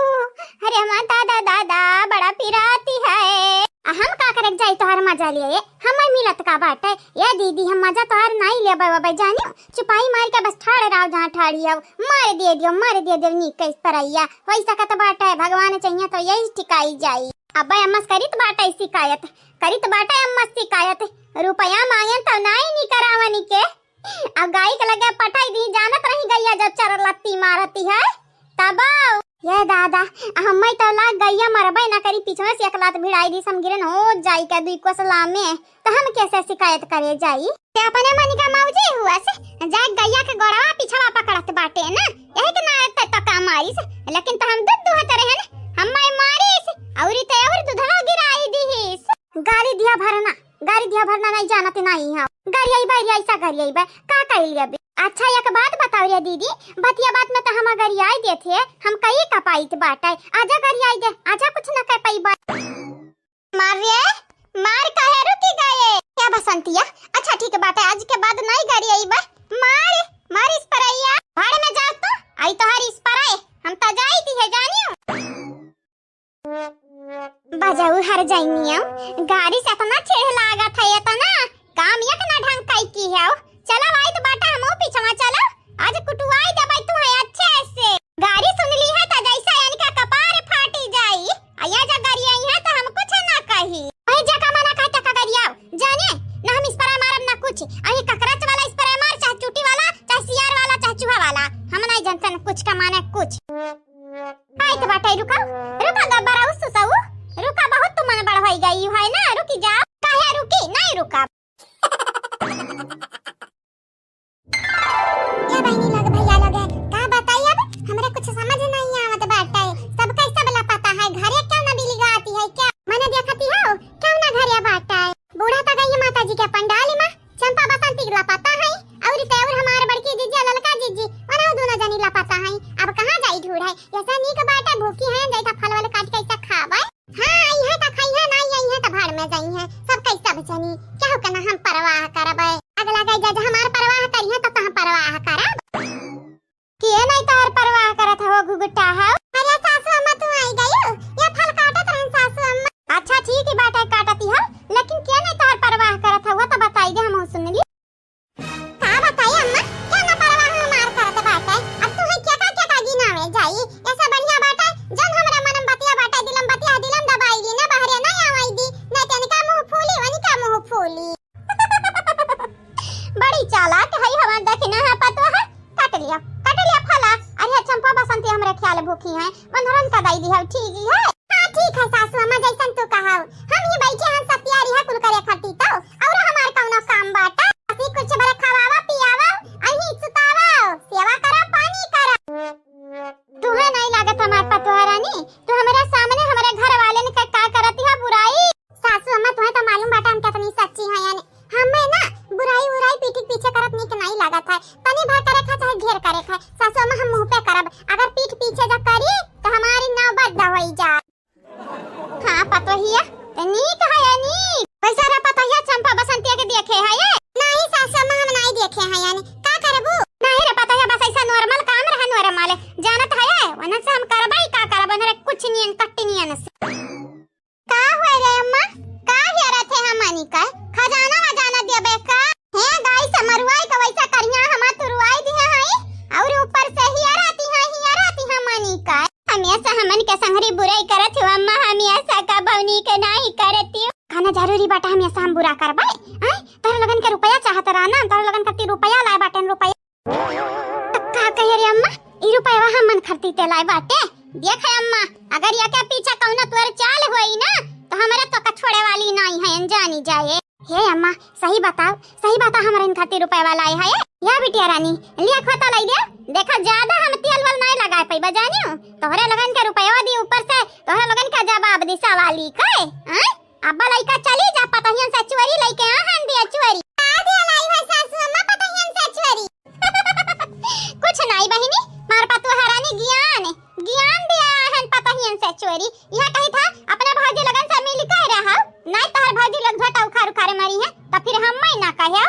अरे हमार दादा, दादा, बड़ा पिराती है। आ हम का करे जाई तोहर मजा लिए? हमें मिलत का बाटे? ए दीदी, हम मजा तोहर नाई लेबे, जानियो। चिपाई मारी का बस ठाड़ रहो जहाँ ठाड़ी हो। मार दे दियो, मार दे दियो, नीक कइस परैया। होई सकत बाटे, भगवान चाहिए तो यही टिकाई जाई। अब्बे अम्मस करित बाटे शिकायत, करित बाटे अम्मस शिकायत। रुपया मांगेन तो नाई नी करावनी के। अब गाई के लगे पठाई दी, जानत रही गैया जब चर लत्ती मारती है, तब। ये दादा, हम्मै तो लाग गैया मरबे ना करी, पीछे से एक लात भिड़ाई दी, समगिरन हो जाई का दुई कोसला में। त हम कैसे शिकायत करे जाई? ते अपने मन का मौजी हुआ से, जा गैया के गोड़वा पिछवा पकड़त बाटे ना, यही के नारे ते तो का मारिस, लेकिन तो हम दूध दुहत रहे ना, हम्मै मारिस, औरी ते और दूधवा गिराई दीहिस। गारी दिया भरना, गारी दिया भरना नहीं जानत नहीं है। गारी आई बा, ऐसा गारी आई बा, का कह लिया बे? अच्छा एक बात बताओ रे दीदी, बतिया बात में तो हम गारी आई देते, हम कई का पाइत बाटे, आजा गारी आई दे, आजा कुछ ना कह पाई बात। मार रे, मार काहे रुकी गए? क्या बसंतिया? अच्छा ठीक बाटे, आज के बाद नहीं गारी आई बा। मार, मार इस पर आइया। भाड़ में जा तू, आई तोहार इस पर आए। हम तो जाई थी है जानियो। बजाऊ हर जाइनियो, गारी से इतना चेह लागत है, इतना काम एक ना ढंग काई की है। चला भाई तो बाटा हमो पीछवा चला, आज कुटुआई देबै तू है अच्छे से। गारी सुन ली है त जैसा इनका कपार फाटी जाई। अया जा गारी आई है त हम कुछ ना कही। भाई जा का मना कहता का गारी आओ। जाने ना हम spray मारब ना कुछ। अही ककरच वाला spray मार, चाहे चूटी वाला, चाहे सियार वाला, चाहे चूहा वाला। हम नहीं जानते ना कुछ का माने कुछ। आई त बाटे रुका, रुका गब्बर आऊ सुसाऊ। रुका बहुत तू मन बड़ होई गई है ना, रुकी जा। काहे रुकी? नहीं रुका। ए बहिनी लोग, भैया लोग, का बताई अब, हमरे कुछ समझ नहीं आवत बाटे। सबका सब लापता है, घरे क्यों ना बिली गाती है क्या? मने देखती हो, क्यों ना घरे बाटे। बूढ़ा तो गई माता जी के पंडाल में, चंपा बसंती लापता है, और ते और हमार बड़की जीजी, ललका जीजी, उन्हों दोनों जनी लापता है। अब कहाँ जाई ढूंढे? ऐसा नीक बाटे, भूखी है, जाई था फल वल काट के ऐसा खावे। हाँ, आई है त खाई है, ना आई है त भाड़ में जाई है। सब कैसा बचनी, क्या हो के ना हम परवाह करबे। अगला गई जज हमार परवाह करी है, तो कहाँ परवाह करब? के नहीं तोहर परवाह करत हो, घुघुटा हो? अरे सासू अम्मा, तू आई गई हो? ये फल काटत रहन सासू अम्मा। अच्छा, ठीक ही बात है, काटती हो, लेकिन के नहीं तोहर परवाह करत हो, तो बताई दे, हम सुन ली। का बताई अम्मा, क्या ना परवाह हमार करत बाटे। अब तू है क्या का, क्या का गिनावे जाई? ऐसा बढ़िया बाटे, जन हमरा मन में बतिया बाटे, दिलम बतिया, दिलम दबाई ली ना, बहरे ना आवाई दी, नहीं तो इनका मुंह फूली, वनिका मुंह फूली। बड़ी चालाक है हमार दखिना है पतवा है। काट लिया, काट लिया फला। अरे चंपा बसंती हमरे ख्याल भूखी है, बंधरन का दाई दी है, ठीक ही है। हाँ ठीक है सासू अम्मा, जैसन तू कहाओ। हम ही बैठे हैं सतियारी है कुल करे खाती तो, और हमार कौनो काम बाटा? असी कुछ भर खवावा पियावा, अही सुतावा, सेवा करा पानी करा। तुहे नहीं लागत हमार पतोह रानी, तू हमारे सामने हमारे घर वाले ने का, का करती है बुराई? सासू अम्मा, तुहे तो मालूम बाटा हम कितनी सच्ची हैं, यानी हमें ना बुराई उराई पीठी पीछे करत नीक नहीं लागत है। तनी भर करे खा चाहे ढेर करे खा, सासू अम्मा हम मुंह पे करब, अगर पीठ पीछे जब करी तो हमारी नौबत द होई जा। हाँ पतोहिया, तो नीक है या नीक? वैसा रे पतोहिया, चंपा बसंतिया के देख ऐसा हमन के संगरी बुराई करत हो अम्मा, हम ऐसा कबहुँ नीक नाहीं करती। खाना जरूरी बाटे हम ऐसा हम बुरा करबे? आय, तोहरे लोगन के रुपया चाहत रहा ना, तोहरे लोगन खातिर रुपया लाए बाटे, रुपया। त का कहे रे अम्मा, ई रुपया हमन खरती ते लाए बाटे? देख अम्मा, अगर एके पीछे कौनो तोर चाल होई ना, त हमरे तोका छोड़े वाली नाहीं है, जानी जाए। हे अम्मा, सही बताओ, सही बता, हमरे इन खातिर रुपया लाए है। या बिटिया रानी, लिया खोता लाई दे। देखा, ज्यादा हम तेल वाल नाहीं लगाए पइबा, जानियो। तोहरे लोगन के रुपया दी, ऊपर से तोहरे लोगन का जवाब दी सवाली के, हैं? अब्बा लइका चली जा, पतहियन से चोरी लइके आहन दिया चोरी। का दिया लाई है सासू अम्मा पतहियन से चोरी? कुछ नाहीं बहिनी, मार पतोहा रानी ज्ञान, ज्ञान दिया आहन पतहियन से चोरी। यह कही था, अपना भौजी लोगन से मिल के रहा, नाहीं तोहर भौजी लोग झोटा उखाड़ उखाड़ मरी है, त फिर हम मैं ना कहे।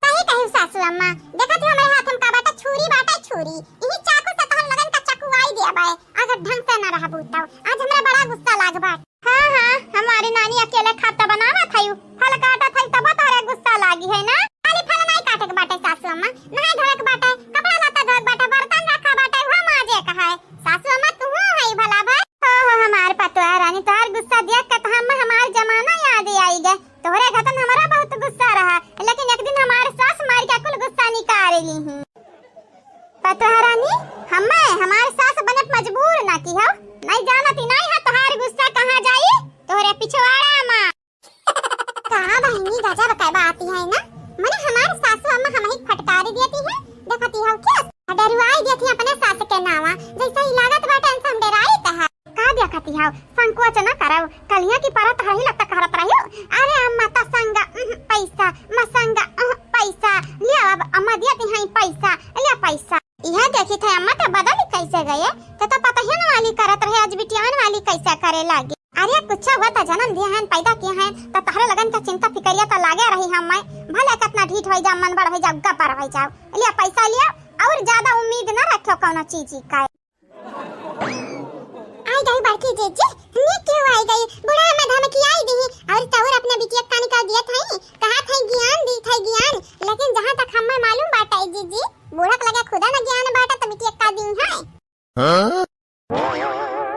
सही कही सासू अम्मा, देखत हो हमरे हाथ में का बाटे, छुरी बाटे, छुरी। इही चाकू से तोहन लोगन का चकुआई देबे, अगर ढंग से ना रहबू तब। आज हमरा बड़ा गुस्सा लाग बाटे। हाँ, हाँ, हमारी नानी अकेले खाता बनावत हई, फल काटत हई, तब तोहरे गुस्सा लागी है ना? खाली फल नाहीं काटे के बाटे सासू अम्मा, नहाए धोए के बाटे, कपड़ा लत्ता धोए के बाटे, बर्तन रखा बाटे, उहो माजे के है। सासू अम्मा, तू हई भला भाई। हो, हो, हमार पतोहा रानी, तोहार गुस्सा देख के तो हम, हमार जमाना याद आई गए। तोहरे घतन हमरा बहुत गुस्सा रहा, लेकिन एक दिन हमार सास मार के कुल गुस्सा निकाल ली ही। पतोहा रानी, हमें हमार सास बने मजबूर ना की हो, नहीं जानती नहीं है तोहार गुस्सा कहाँ जाई, तोहरे पिछवाड़ा मा। का बहिनी, गजब के बात है ना, मने हमार सासू अम्मा हमही फटकारी देती है, देखती हो क्या? डरुआई देती अपने सास के नावा, जैसे ही लागत बाटे इनसे हम डराई त है। का देखती हो, संकोच न करव, कलिया की परत हही लगता करत रहियो। अरे अम्मा, तसंगा, उह, पैसा, मसंगा, उह, पैसा, लिया अब अम्मा देती हैं पैसा, लिया पैसा। यह देखी थे अम्मा, तो बदल कैसे गए, तो, तो पतहियन वाली करत रहे, आज बिटियावन वाली कैसे करे लागी। अरे कुछ हुआ तो जन्म दिए हैं, पैदा किए हैं, तो तहरे लगन का चिंता फिकरिया तो लागे रही हम मैं। भले कितना ढीठ हो जा, मन बड़ हो जाओ, गबर हो जाओ, लिया पैसा लिया, और ज्यादा उम्मीद न रखो कौनो चीज का। आई गई बड़की जीजी, नीक क्यों आई गई? बूढ़ा में धमकी आई दी और तौर अपने बिटिया कानी का दिया था, कहा था ज्ञान दी था ज्ञान, लेकिन जहाँ तक हमें मालूम बाटे जीजी, बूढ़ा के लगे खुदा न ज्ञान बाटे तो बिटिया का दी है। हाँ?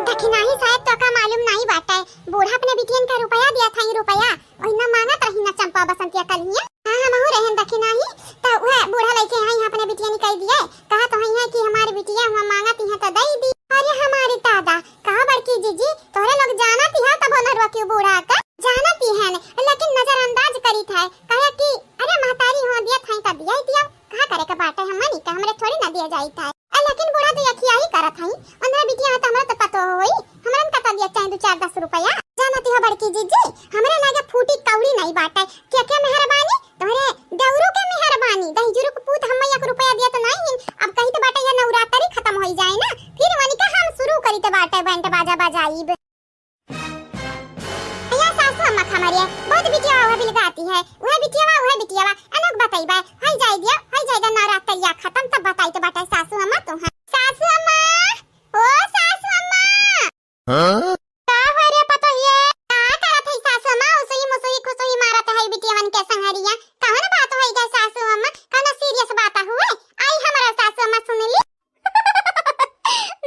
दखिनाही शायद तो का मालूम नहीं बाटे, बूढ़ा अपने बिटियन का रुपया दिया था, रुपया, ओहिना मांगत रही ना चंपा बसंतिया कलिया। हाँ, हमहू रहन दखिनाही, तो वह बूढ़ा लइके आई अपने बिटियन कह दिए, कहा तो है कि हमारी बिटिया हुआ मांगत ही तो दे दी। अरे हमारी दादा, कहा बड़की जीजी, तोहरे लोग जानत ही तब नरुआ क्यों बूढ़ा का जानत ही है, लेकिन नजरअंदाज करी था, कहे कि अरे महतारी हुआ दिया था तो दिया ही दिया, कहा करे के बाटे हम मनी का हमरे थोड़ी ना दिया जाई था। ए, लेकिन बूढ़ा तो यखिया ही करत हई, उन्हें बिटिया में तो हमरा तो पतो होई, हमरन का तो दिया चाहे दो चार दस रुपया। जानती हो बड़की जीजी, हमरे लागे फूटी कौड़ी नहीं बाटे, के के मेहरबानी, तोहरे देवरू के मेहरबानी, दहिजुरू के पूत हम एक रुपया दिया तो नहीं हिन, अब कही तो बाटे ये नवरात्रि खत्म होई जाए ना, फिर वनिका हम शुरू करी तो बाटे बैंड बाजा बजाइब। या सासू अम्मा खमरिया, बहुत बिटिया वह बिलगाती है, वह बिटिया वह बिटिया, अनक बताई बा, हई जाई दिया, हई जाई दा नवरात्रिया खत्म तब बताई तो बाटे सासू अम्मा तू है। सासू अम्मा, ओ सासू अम्मा। हाँ? का हो रे पतोहिए? का करत है सासू अम्मा? उसुई मुसुई खुसुई मारत है बिटियावन के संगरिया। कौन बात होई गए सासू अम्मा? कौनो serious बात हुए? आई हमारा सासू अम्मा सुन ली।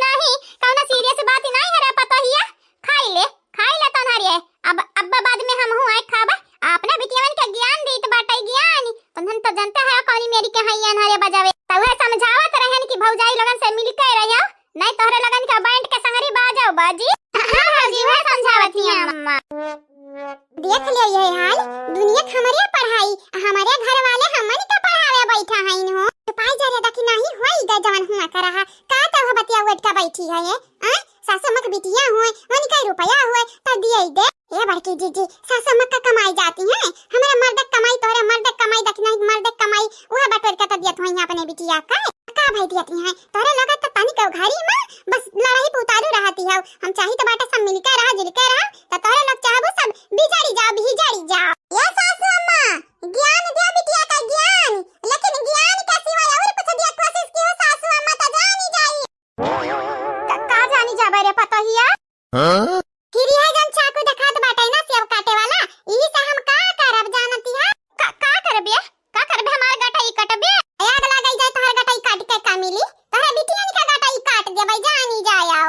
नहीं, कौनो serious बात नहीं है रे पतोहिया। खाई ले, खाई ले तोहरे। अब, अब बाद में हम हुआ खाबा। अपने बिटियावन के ज्ञान दीत बाटे ज्ञान। तुमन तो जानते हैं कौनी मेरी के हइया अनहरे बजावे। तउहे समझावत रहन कि भौजाई लोगन से मिल के रहियो। नहीं तोहरे लोगन के बैंड के संगरी बाजो बाजी। हाँ, हाँ, जी, वह समझावत ही अम्मा। देख लियो ये हाल, दुनिया के हमरे पढ़ाई, हमरे घर वाले हमन का पढ़ावे बैठा हइन हो। तो पाई जा रे दखिनाही होई गए जवन हुआ करा हा। का तो हो बतिया उठ का बैठी है ये? आ? सासू अम्मा के बिटिया हुए, उनका रुपया हुए, तो दिए ही दे। ए बड़की जीजी, सासू अम्मा का कमाई जाती है, हमारे मर्द के कमाई, तोहरे मर्द के कमाई, दखिनाही मर्द के कमाई, वह बटोर के तो दियत हुई अपने बिटिया का। का भाई दियत हैं? तोहरे लोग तो तनी के घरी में बस लड़ाई पे उतारू रहती है। हम चाही तो बाटे सब मिलके रहा, जुलके रहा, तो तोहरे लोग चाहबो सब बिजड़ी जाओ, बिजड़ी जाओ। ये सासू अम्मा, ज्ञान दिया बिटिया का ज्ञान, लेकिन ज्ञान के सिवाय और कुछ दिया कोशिश की हो सासू अम्मा तो जानी जाई। का, का जानी जाबे रे पतोहिया? हाँ? फिर यह जन चाकू देखात बाटे ना सेव काटे वाला, यही से हम का करब जानती है? का, का करबे? का करबे हमार गटई कटबे? ए, अगला गई जाए तोहर गटई काट के का मिली? तोहरे बिटियन का गटई काट देबे, जानी जाए आओ।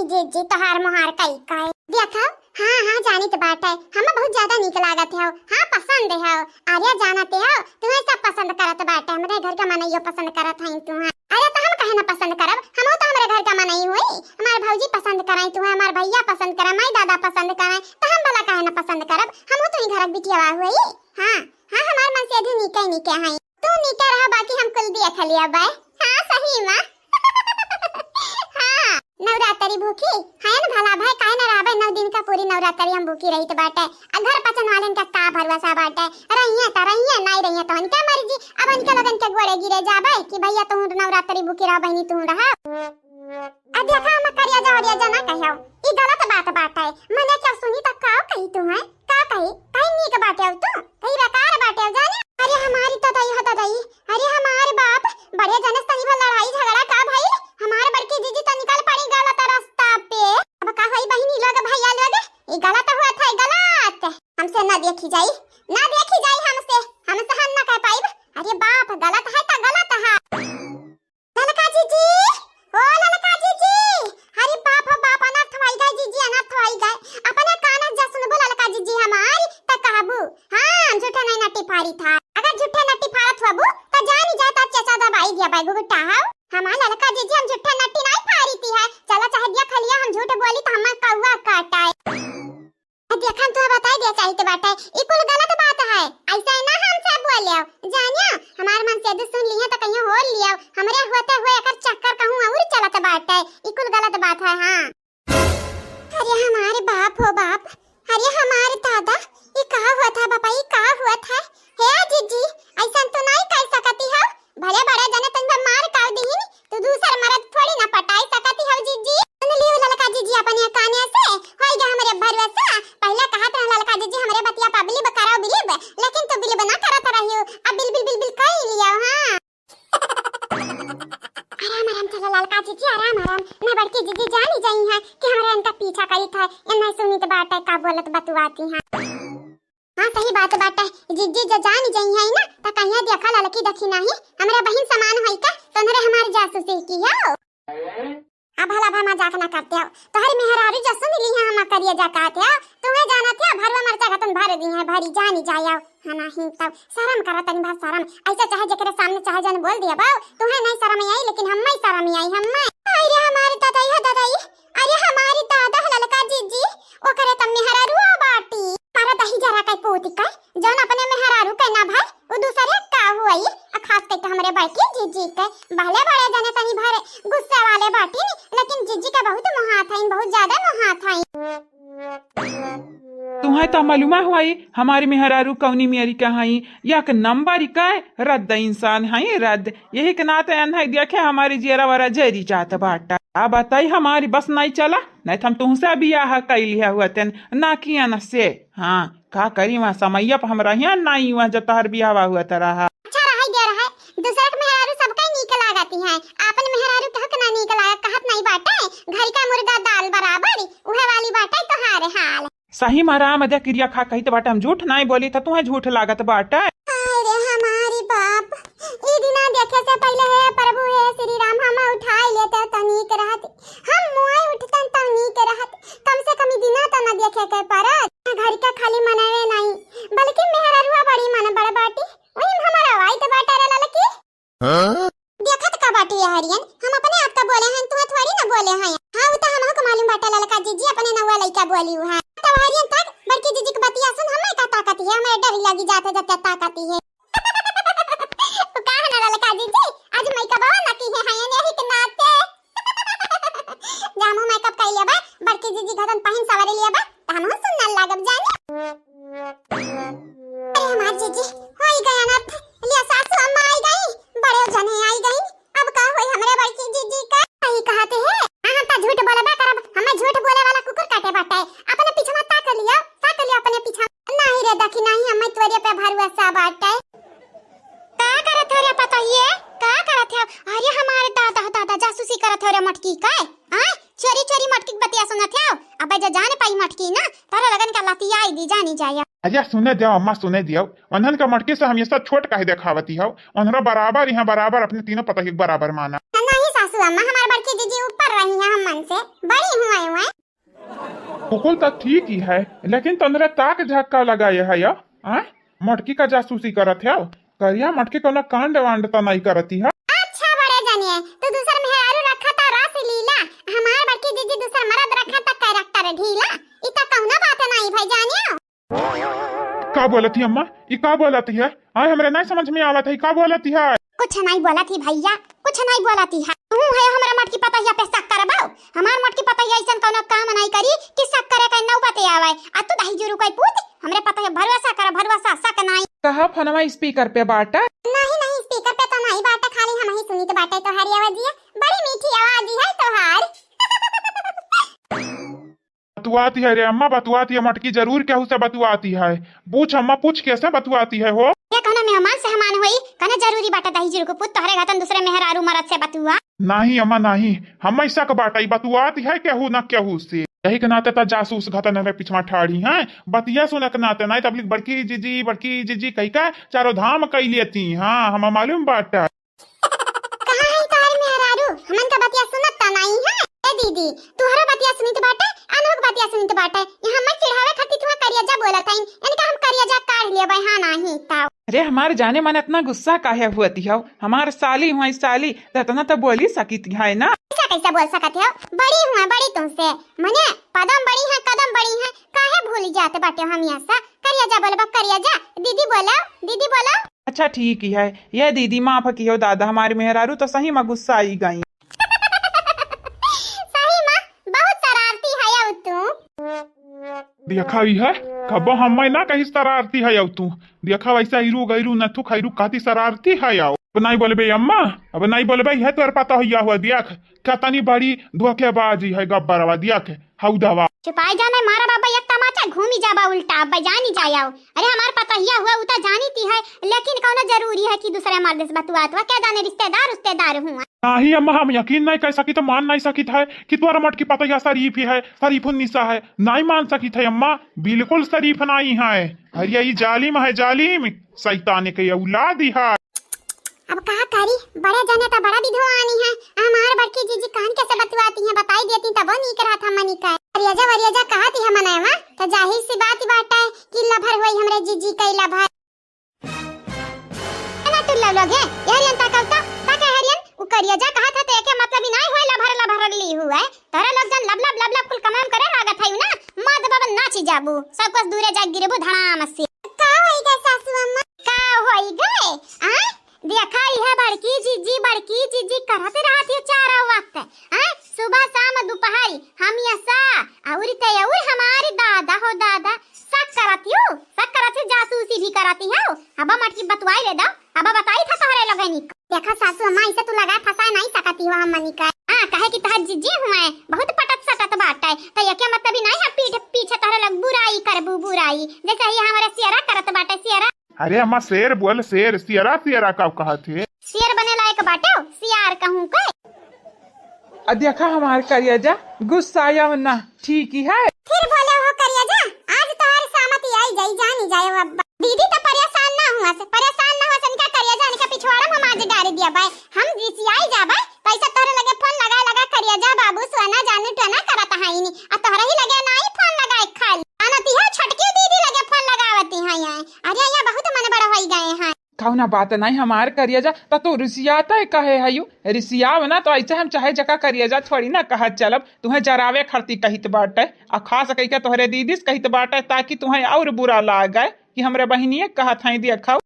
जीजी तोहार मोहार कई कई। देखो, हाँ, हाँ, जानित बाटे, हम बहुत ज्यादा नीक लागत हो। हाँ, पसंद हो। अरे जानते हो, तुम्हें सब पसंद करत बाटे, हमरे घर का मनइयो पसंद करत हईं तुम्हें। अरे तो हम काहे ना पसंद करब, हमहू तो हमरे घर का मनई हुई। हमार भौजी पसंद कराई तुम्हें, हमार भैया पसंद कराई, माई दादा पसंद कराई, तो हम भला काहे ना पसंद करब? हमहू तो ही घर के बिटिया हुई। हाँ, हाँ, हमार मन से अभी नीके नीके हईं। तू नीके रहा, बाकी हम कुल देख लिया बाय। हाँ, सही मा। हाँ, नवरात्रि भूखी है न भला भाई, काहे न रहबे? नौ दिन का पूरी नवरात्रि हम भूखी रहित बाटे। आ घर पचन वालन का का भरोसा बाटे? रहिए त रहिए, नाई रहिए तो उनके मर्जी। अब उनके लोगन के गोड़े गिरे जाबे कि भैया तू नवरात्रि भूखी रहो, बहिनी तू रहो। आ देखा हम करिया जा, ओरिया जा ना कहो, ई गलत बात बाटे। मने क्या सुनी त का कही तू है? का कही? कहीं नीक बाटे तू? कहीं बेकार बाटे जाने? अरे हमारी तो दई हो दई, अरे हमारे बाप, बड़े जने से तनी भर लड़ाई झगड़ा का भइल? हमारे बड़की जीजी तो निकल पड़ी गलत रास्ता पे। अब का होई बहिनी लोग, भैया लोग, ई गलत हुआ था, ई गलत। हमसे ना देखी जाई, ना देखी जाई हमसे, हम सहन ना कर पाइब। अरे बाप, गलत है तो गलत है। ललका जीजी, ओ ललका जीजी, अरे बाप हो बाप, अनर्थ होई गए जीजी, अनर्थ होई गए। अपने कान से जा सुनबो ललका जीजी हमारी, त कहबू, हाँ, हम झूठे नहीं नट्टी फारी था। अगर झूठे नट्टी फारत हुआबू, त जानी जा, त चचा दबाई दिया बाई गुगुटा हाउ। हमार ललका जीजी, हम झूठे नट्टी नहीं फारी थी है। चला चाहे दिया खलिया, हम झूठ बोली त हमार कौआ काटाए। देखन तो बताई दिया चाहित बाटे, ई कुल गलत बात है, ऐसा ना हमसे बोले। जानिया, हमार मन से यदि सुन लिया त कहीं हो लिया, हमरे होते हुए एकर चक्कर कहूँ और चलत बाटे, ई कुल गलत बात है। हाँ। अरे हमारे बाप हो बाप, अरे हमारे दादा, ई का हुआ था बापा, ई का हुआ था? हे जीजी, ऐसा तो नहीं कर सकती हो, भले बड़े जने तुम पे मार काव दीहिन, तू दूसर मर्द थोड़ी ना पटाई सकती हो जीजी। सुन लियो ललका जीजी अपने काने से, होई गया हमरे भरोसा। पहले कहत रहे ललका जीजी हमरे बतिया पा बिलीव कराओ बिलीव, लेकिन तू बिलीव ना करत रहियो। अब बिल बिल बिल बिल कई लियो, हाँ। आराम आराम चला ललका जीजी, आराम आराम। ना बड़की जीजी जानी जाई है कि हमरा इनका पीछा करी था, इन्हें सुनित बाटे का बोलत बतुआती हैं। हाँ, सही बात बाटे। जीजी जे जान जइहैं ना, त कहिया देखा ललकी देखी नाही, हमरे बहिन समान होई का, तोहरे हमार जासूसी की हो। अब भला भा मजाक ना करते हो, तोहरी मेहरारू जो सुन ली है हम करिए जा कहते हो, तुम्हें जानत है भरवा मरचा घटन भर दी है, भरी जानी जायो। हाँ नाही तब शर्म करा तनी भर शर्म, ऐसे चाहे जेकरे सामने चाहे जन बोल दिया बाऊ, तुम्हें नहीं शर्म आई लेकिन हम्मे शर्म आई, हम्मे। हाय रे हमारे दादा, यह दादा, अरे हमारी दादा ललका जीजी, ओकरे त मेहरारुआ बाटी। मारा दही जरा के पूत के, जौन अपने मेहरारू के ना भाई, उ दूसरे का हुई। आ खास करके हमरे बड़की जीजी के, भले बड़े जने तनी भरे गुस्से वाले बाटी, लेकिन जीजी के बहुत मोहात हईन, बहुत ज्यादा मोहात हईन। तुम्हें तो मालूमा हुई हमारी मेहरारू कौनी मेरी का हई, एक नंबर का रद्द इंसान हई, रद्द। यही के नाते अनहई देखे हमारी जियरा वरा जरी जात बाटा। अब बताई हमारी बस नहीं चला, नहीं तो हम तुमसे बियाह कैली हुआ तेन ना किया न से। हाँ, का करी वहाँ समैया पर हम रहिया नहीं वहाँ जब तोहर बियाह हुआ त रहा। अच्छा रहा दे रहा है, दूसरा के मेहरारू सबका नीक लागती है, आपन मेहरारू के हक ना नीक लागा कहत नहीं बाटे, घर का मुर्गा दाल बराबर, उहे वाली बाटे तोहार हाल। सही मा राम दे किरिया खा कहित बाटे, हम झूठ नाई बोली त तुहे झूठ लागत बाटे। हाय रे हमारी बाप, ई दिना देखे से पहिले हे प्रभु हे श्री राम हम उठाई लेते त नीक रहत, हम मुआई उठतन त नीक रहत, कम से कम ई दिना त न देखे के परत। घर के खाली मनवे नाई, बल्कि मेहररुआ बड़ी मन बड़ बाटी, वही हमारा वाई त बाटे रे ललकी। हाँ? देखत का बाटी ये हरियन, हम अपने आप का बोले हैं, तुम्हें थोड़ी ना बोले हैं। हाँ, वो तो हमहू को मालूम बाटे ललका जीजी, अपने नौवा लइका बोली है। तब हरियन तक बड़की जीजी की बतिया सुन, हमें का ताकत है, हमें डर लगी जाते जब ताकत है। तो का है ना ललका जीजी, आज मेकअप ना की है, हैं, यही के नाते। जा हमहू मेकअप कर लिया बा, बड़की जीजी घरन पहिन सवारी लिया बा, त हमहू सुंदर लागब जानी। अरे हमार जीजी, होई गया ना, लिया सासू अम्मा आई गई, बड़े जने आई गई, अब का होई हमरे बड़की जीजी का? सही कहते हैं, हाँ, हम तो झूठ बोलबे करब, हमें झूठ बोले वाला कुकुर काटे बाटे, अपने पीछवा ताक लिया, ताक लिया अपने पीछवा। नहीं रे दखी, नहीं, हमें तोरे पे भरोसा बाटे। का करत हो रे पतोहिए? का करत हो? अरे हमारे दादा, दादा जासूसी करत हो रे मटकी का? आय, चोरी चोरी मटकी के बतिया सुनत हो? अबे जे जान पाई मटकी ना, तोरा लगन का लतियाई दी जानी जाया। अरे सुने जाओ अम्मा, सुने दियो, उन्हन का मटकी से हमेशा छोट काहे देखावती हो? उन्हरा बराबर यहाँ बराबर अपने तीनों पतोहिए के बराबर माना। नहीं सासू अम्मा, हमार बड़की जीजी ऊपर रही है हम मन से, बड़ी हुआ ओकुल त ठीक ही है, लेकिन तोहरे ताक झक्का लगाए है या, आय? मटकी का जासूसी करत है? करिया मटकी कौनो कांड वांड त नहीं करती है? अच्छा बड़े जानिए, तू दूसर मेहरारू रखा त रस लीला, हमार बड़की जीजी दूसर मरद रखा त कैरेक्टर ढीला। इ त कौनो बात नहीं भाई जानियो। का बोलत ही अम्मा? ई का बोलत ही है? आय, हमरे नहीं समझ में आवत है, का बोलत ही है? कुछ नहीं बोलत ही भैया, कुछ नहीं बोलत ही है। तू है हमरा मोटकी पतहिया पे शक करबो? हमार मोटकी पतहिया ऐसन कौनो काम नहीं करी कि शक करे के नौबते आवे। आ तू दही जुरू कोई पूत, हमरे पतहिया भरोसा कर, भरोसा, शक नहीं। कहा फोनवा स्पीकर पे बाटा? नहीं, नहीं, स्पीकर पे तो नहीं बाटा, खाली हम ही सुनित बाटे तोहारी आवाजिया। बड़ी मीठी आवाज है तोहार। बतुआती है रे अम्मा, बतुआती है, मटकी जरूर केहू से बतुआती है। पूछ अम्मा, पूछ, कैसे बतुआती है हो? ये कौनो मेहमान सहमान होई, कौनो जरूरी बाटे दही जुरू को पूत, तोहरे घतन दूसरे मेहरारू मरद से बतुआ? नहीं अम्मा, नहीं, हम ऐसा के बाटे, बतुआती है केहू ना केहू से। यही के नाते त जासूस घतन हमरे पिछवा ठाड़ी हैं, बतिया सुने के नाते, नहीं तबलिक बड़की जीजी, बड़की जीजी कही का चारों धाम कई लेती। हाँ, हम मालूम बाटे। कहाँ है तोहर मेहरारू? हमन का बतिया सुनत त नाई है। ए दीदी, तुहरो बतिया सुनित बाटे, अनहु के बतिया सुनित बाटे। यहाँ मत चिढ़ावे खातिर तुहा करियजा बोलत हईन। इनका हम करियजा काढ़ लेबै, हाँ नाही तौ। अरे हमार जाने मन इतना गुस्सा काहे हुअत हौ? हमार साली हुआ साली, त इतना त बोली सकित है ना? ऐसा कैसे बोल सकत हो? बड़ी हुआ बड़ी तुमसे। मने पदम बड़ी है, कदम बड़ी है। काहे भूल जात बाटे हम यहाँ से? करियजा बोलबा, करियजा। दीदी बोलो, दीदी बोलो। अच्छा ठीक ही है, ये दीदी माफ किहो दादा, हमारी मेहरारू तो सही में गुस्सा आई गई। सही में बहुत शरारती है अब तू। देखा ही है, कबो हमें ना कही शरारती है अब तू। देखा वैसा हीरू गैरू नथु खैरू काती शरारती है आओ। अब नहीं बोलबे अम्मा, अब नहीं बोलबे, है तोर पता हुआ हुआ देख, कतनी बड़ी धोखेबाजी है गब्बरवा, देख हौदवा। चुपाई जाने मारा बाबा, एक तमाचा घूमी जाबा उल्टा, अब जानी जायाओ। अरे हमार पतहिया हुआ, उ त जानी ती है, लेकिन कौनो जरूरी है कि दूसरे मर्द से बतुआत हुआ? क्या जाने रिश्तेदार उस्तेदार हुआ। नहीं अम्मा, हम यकीन नहीं कर सकित, मान नहीं सकित है कि तोरा मटकी पतहिया शरीफ ही है, शरीफुन्निसा है, नहीं मान सकित है अम्मा, बिल्कुल शरीफ नहीं है। अरे ये जालिम है, जालिम, शैतान के औलाद ही है। अब का करी, बड़े जने त बड़ा विद्वान ही हैं। हमार बड़की जीजी कान के से बतुआती हैं, बताई देती तबो नीक रहत हमनी का। अरियाजा वरियाजा कहत ही मनवा, त जाहिर सी बात बाटे कि लभर होई हमरे जीजी कई लभर। ए ना टुल्ला लोग है, ये हरियन ता कब ता, ता कहे हरियन, उ करियाजा कहत है त एके मतलब ही नाई होए लभर लभर ली हुए। तोरे लोग जन लब लब लब लब कुल कमाम करे लागत है ना, माँ दबावन नाची जाबू, सब कुछ दूरे जा गिरबू धड़ाम से। का होई गा सासू अम्मा? का होई गए? आ? देखा, यह बड़की जीजी, बड़की जीजी करत रहत है चारों वक्त। आ? सुबह, शाम, दोपहर, हमेशा। और ते और हमारे दादा हो दादा, शक करत हो, शक करत हो, जासूसी भी करत हो। अब मटकी बतवाई ले दो, अब बताई था तोहरे लोगनी को। देखा सासू अम्मा, इसे तू लगा फंसा नहीं सकती हो हमनी का। हाँ, कहे कि तोहर जीजी हुए, बहुत पटत सटत बाटे, तो ये क्या मतलब ही नहीं है पीठ पीछे तोहरे लोग बुराई करबू, बुराई, जैसे ही हमारे सियरा करत बाटे, सियरा। अरे अम्मा, शेर बोल, शेर, सियरा, सियरा का कहत है? शेर बने लायक बाटे, सियार कहूँ के। आ देखा हमार करियाजा, गुस्साया ना, ठीक ही है। फिर बोले हो करियाजा, आज तोहर सामत आई जाई, जानी जाए अब। दीदी तो परेशान ना हुआ से, परेशान ना हुआ से, इनका करियाजा, इनका पिछवाड़ा में माज डाल दिया बाय। हम रिसियाई जाबे, पैसा तोहरे लगे फोन लगा लगा करियाजा, बाबू सोना जानू टोना करत है इनी, आ तोहरे ही लगे नाई फोन लगाए खाली। आनती है छोटकी दीदी लगे फोन लगावती है यहाँ। अरे यहाँ बहुत मन बड़ा होई गए हैं। कौना बात नहीं हमार करियाजा, त तू रिसियात है कहे हयू? रिसियाव ना तो ऐसे हम चाहे जका करियाजा थोड़ी ना कहत चलब, तुम्हें जरावे खरती कहित बाटे, आ खास कह के तोहरे दीदी से कहित बाटे, ताकि तुम्हें और बुरा लागे कि हमरे बहिनिये कहत हैं, देखो।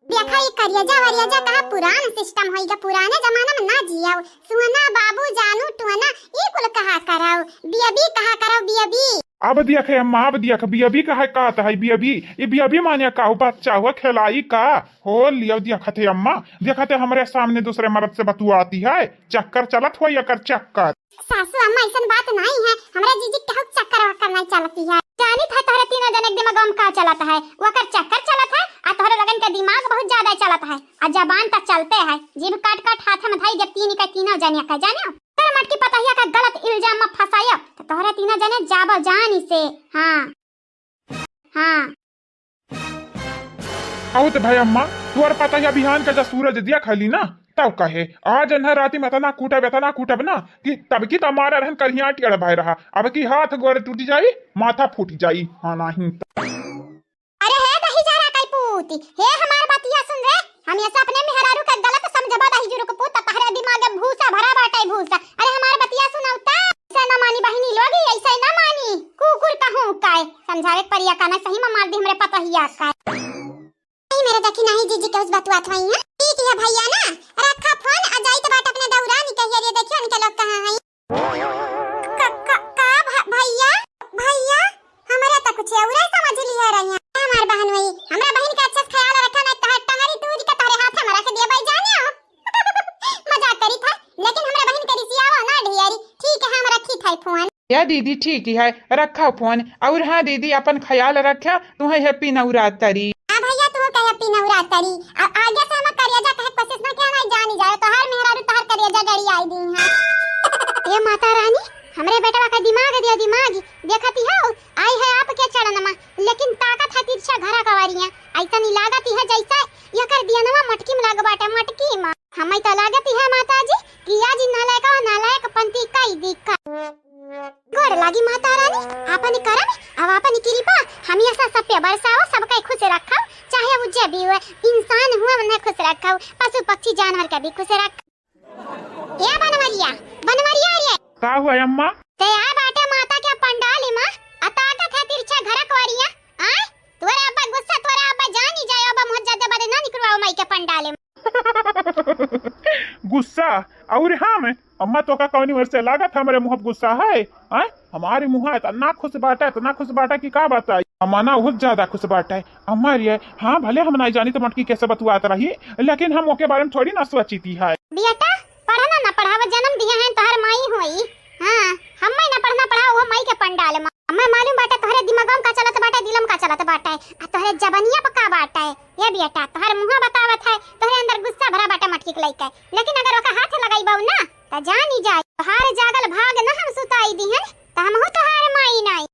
देखा, ये करियाजा वरियाजा कहा पुरान सिस्टम होई गा, पुराने जमाना में ना जियाओ। सुना बाबू जानू टोना, ये कुल कहा कराओ, बियबी कहा कराओ, बियबी। अब देखे अम्मा, अब देख, बियबी कहा कहत है, बियबी, ये बियबी माने का हो? बच्चा हो, खिलाई का हो? लियो देखत है अम्मा, देखत है हमरे सामने दूसरे मर्द से बतुआती है, चक्कर चलत हो एकर चक्कर। सासू अम्मा, ऐसन बात नहीं है, हमरा जीजी केहू चक्कर वक्कर नहीं चलती है। जानित है तोहरे तीनों जने के दिमाग में का चलत है, वकर चक्कर चलत है, आ तोहरे लगन के दिमाग बहुत ज्यादा चलत है, आ जबान त चलते है, जीभ काट काट हाथ में धई जब तीन के तीनों जने का जाने। तोहरे मटकी पतहिया का गलत इल्जाम में फंसायो, तो तोहरे तीनों जने जाबो जानी से। हाँ, हाँ। बहुत भाई अम्मा, तोर पतहिया बिहान के जब सूरज दिया खाली ना, तब कहे, आज अन्हर राती में एतना कूटब, एतना कूटब ना कि तब की तो मारा रहन करिया टियड़ भय रहा, अब की हाथ गोड़ टूट जाई, माथा फूट जाई। हाँ, नहीं तो। अरे हे दही जरा कई पूती, हे हमार बतिया सुन रे, हम ये से अपने मेहरारू के गलत समझबा दही जुरुक पूत, तहरे दिमाग में भूसा भरा बाटे भूसा। अरे हमार बतिया सुनौता, ऐसे ना मानी बहिनी लोग, ऐसे ना मानी। कुकुर कहूँ काय, समझावे के परिया का ना, सही में मार दी हमरे पतहिया का। नहीं मेरे देखी नहीं जीजी के उस बतुआ थवाई है। ठीक है भैया ना, रखा फोन, आ जाई तो बात अपने दौरानी कहिए रे, देखियो उनके लोग कहाँ हैं। का, का, का भ-, भैया, भैया, हमरा त कुछ औरे समझ लिया रही है। हमार बहन वही, हमरा बहन का अच्छा से ख्याल रखा, नहीं तहर टंगरी तूर के तहरे हाथ में रख दिया भाई जानियो। मजाक करी था, लेकिन हमरा बहन के रिसियावा ना ढियारी। ठीक है, हम रखी था फोन। या दीदी ठीक है, रखा फोन। और हाँ दीदी, अपन ख्याल रखा, तुम्हें हैप्पी नवरात्रि। हाँ भैया, तू कहे हैप्पी नवरात्रि। आ, आगे से हम करेजा कहे कोशिश ना किया, नहीं जानी जाए, तोहार मेहरारू तोहार करेजा गड़ी आई दी है। ए माता रानी, हमरे बेटवा का दिमाग दिया दिमाग, देखती हो, आई है आपके चरण में, लेकिन ताकत है तिरछा घरा कवारियां, ऐसा नहीं लागत है जैसे ये कर दिया नवा मटकी में लाग बाटे, मटकी में। हमें तो लागत है माता जी कि आज नालायक नालायक पंती कई दी का। गोड़ लागी माता रानी, आपन करम और आपन कृपा हमेशा सब पे बरसाओ, सबके खुश रखो, चाहे वो जे भी हुए, इंसान हुए उन्हें खुश रखो, पशु पक्षी जानवर के भी खुश रखो। ए बनवरिया, बनवरिया रे। का हुआ अम्मा? ते आ बाटे माता के पंडाल में, अताका खातिर छे घर कवरिया, आय? तोरा अब्बा गुस्सा, तोरा अब्बा जानी जाए, अब्बा मुँह ज्यादा बदे ना निकलवाओ माई के पंडाल में। गुस्सा? और हम? अम्मा, तोका कौनी ओर से लागत हमरे मुँह पे गुस्सा है? आय? हमारी मुँह इतना खुश बाटा, इतना खुश बाटा कि का बताई। अम्मा ना बहुत ज्यादा खुश बाटा है। अम्मा रे, हाँ, भले हम नाई जानी तो मटकी कैसे बतुआत रही, लेकिन हम ओके बारे में थोड़ी ना सोची थी है। बेटा, पढ़ना ना पढ़ावा, जन्म दिया है तोहर माई होई। हाँ, हम्मे ना पढ़ना पढ़ावा, वो माई के पंडाल में। हम्मे मालूम बाटे तोहरे दिमागम का चलत बाटे, दिलम का चलत बाटे। आ तोहरे जबनिया पे का बाटे? ये बेटा, तोहर मुँह बतावत है, तोहरे अंदर गुस्सा भरा बाटे मटकी के लइके। लेकिन अगर ओका हाथ लगाई बाऊ ना, त जानी जाए, तोहार जागल भाग न हम सुताई दिहन, त हमहू तोहार माई नाई।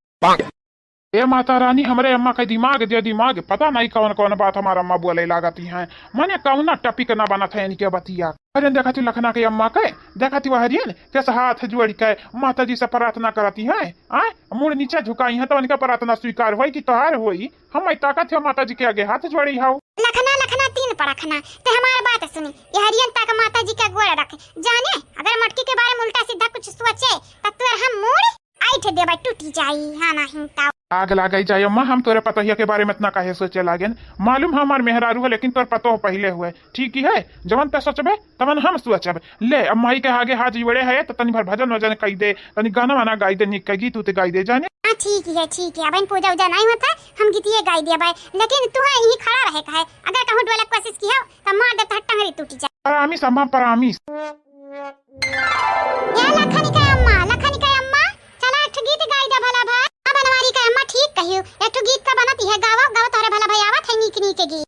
ए माता रानी, हमरे अम्मा के दिमाग दे दिमाग, पता नहीं कौन कौन बात हमार अम्मा बोले लागती हैं। मने कौना टपिक ना बनत है इनके बतिया। अरे देखा थी लखना के अम्मा के, देखा थी वह रियन कैसे हाथ जोड़ के माता जी से प्रार्थना करती हैं, आय? मुड़ नीचे झुकाई हैं तो उनका प्रार्थना स्वीकार होई कि तोहार होई? हम ताकत है माता जी के आगे हाथ जोड़ी हाउ। लखना, लखना तीन परखना, ते हमार बात सुनी, यह रियन तक माता जी के गोड़ रख। जाने, अगर मटकी के बारे में उल्टा सीधा कुछ सोचे, त तोर हम मूड़ ऐठ देबे, टूटी जाई, हाँ, नहीं तो। आग लागई जाए अम्मा, हम तोरे पतोहिया के बारे में इतना काहे सोचे लागेन? मालूम है हमार मेहरारू है, लेकिन तोर पतोह पहिले हुए, ठीक ही है, जवन ते सोचबे, तवन हम सोचब। ले, अब माई के आगे हाथ जोड़े है, तो तनी भर भजन वजन कई दे, तनी गाना वाना गाई दे, निक के गीत उत गाई दे, जाने। हाँ, ठीक ही है, ठीक है, अब इन पूजा उजा नहीं होता, हम गीतिए गाई देबे, लेकिन तुहे यहीं खड़ा रहे का है, अगर कहूँ डोले कोशिश की हो, तो मार दे, तो टंगरी टूटी जाए। Promise अम्मा, promise। ए लखन के अम्मा, लखन के अम्मा, चला एक ठो गीत गाई दे भला भाई। हाँ बनवारी के अम्मा ठीक कहियो, एक ठो गीत का बनत है, गावा, गावा तोहरे भला भाई आवत है नीक नीक गीत।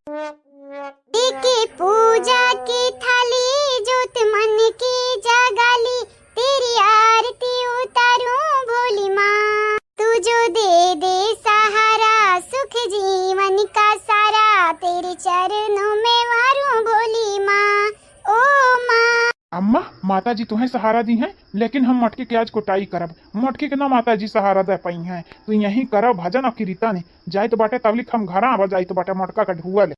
एक पूजा की थाली जोत मन की जगाली, तेरी आरती उतारूं भोली माँ। तू जो दे दे सहारा सुख जीवन का सारा, तेरे चरणों में वारूं भोली माँ। ओ माँ। अम्मा, माता जी तुम्हें सहारा दी हैं, लेकिन हम मटकी के आज कुटाई करब। मटकी के ना माता जी सहारा दे पाई हैं, तो यहीं करब भजन और कीर्तन। जाइत बाटे तबलिक हम घरा आवा, जाइत बाटे मटका का ढुआ ले।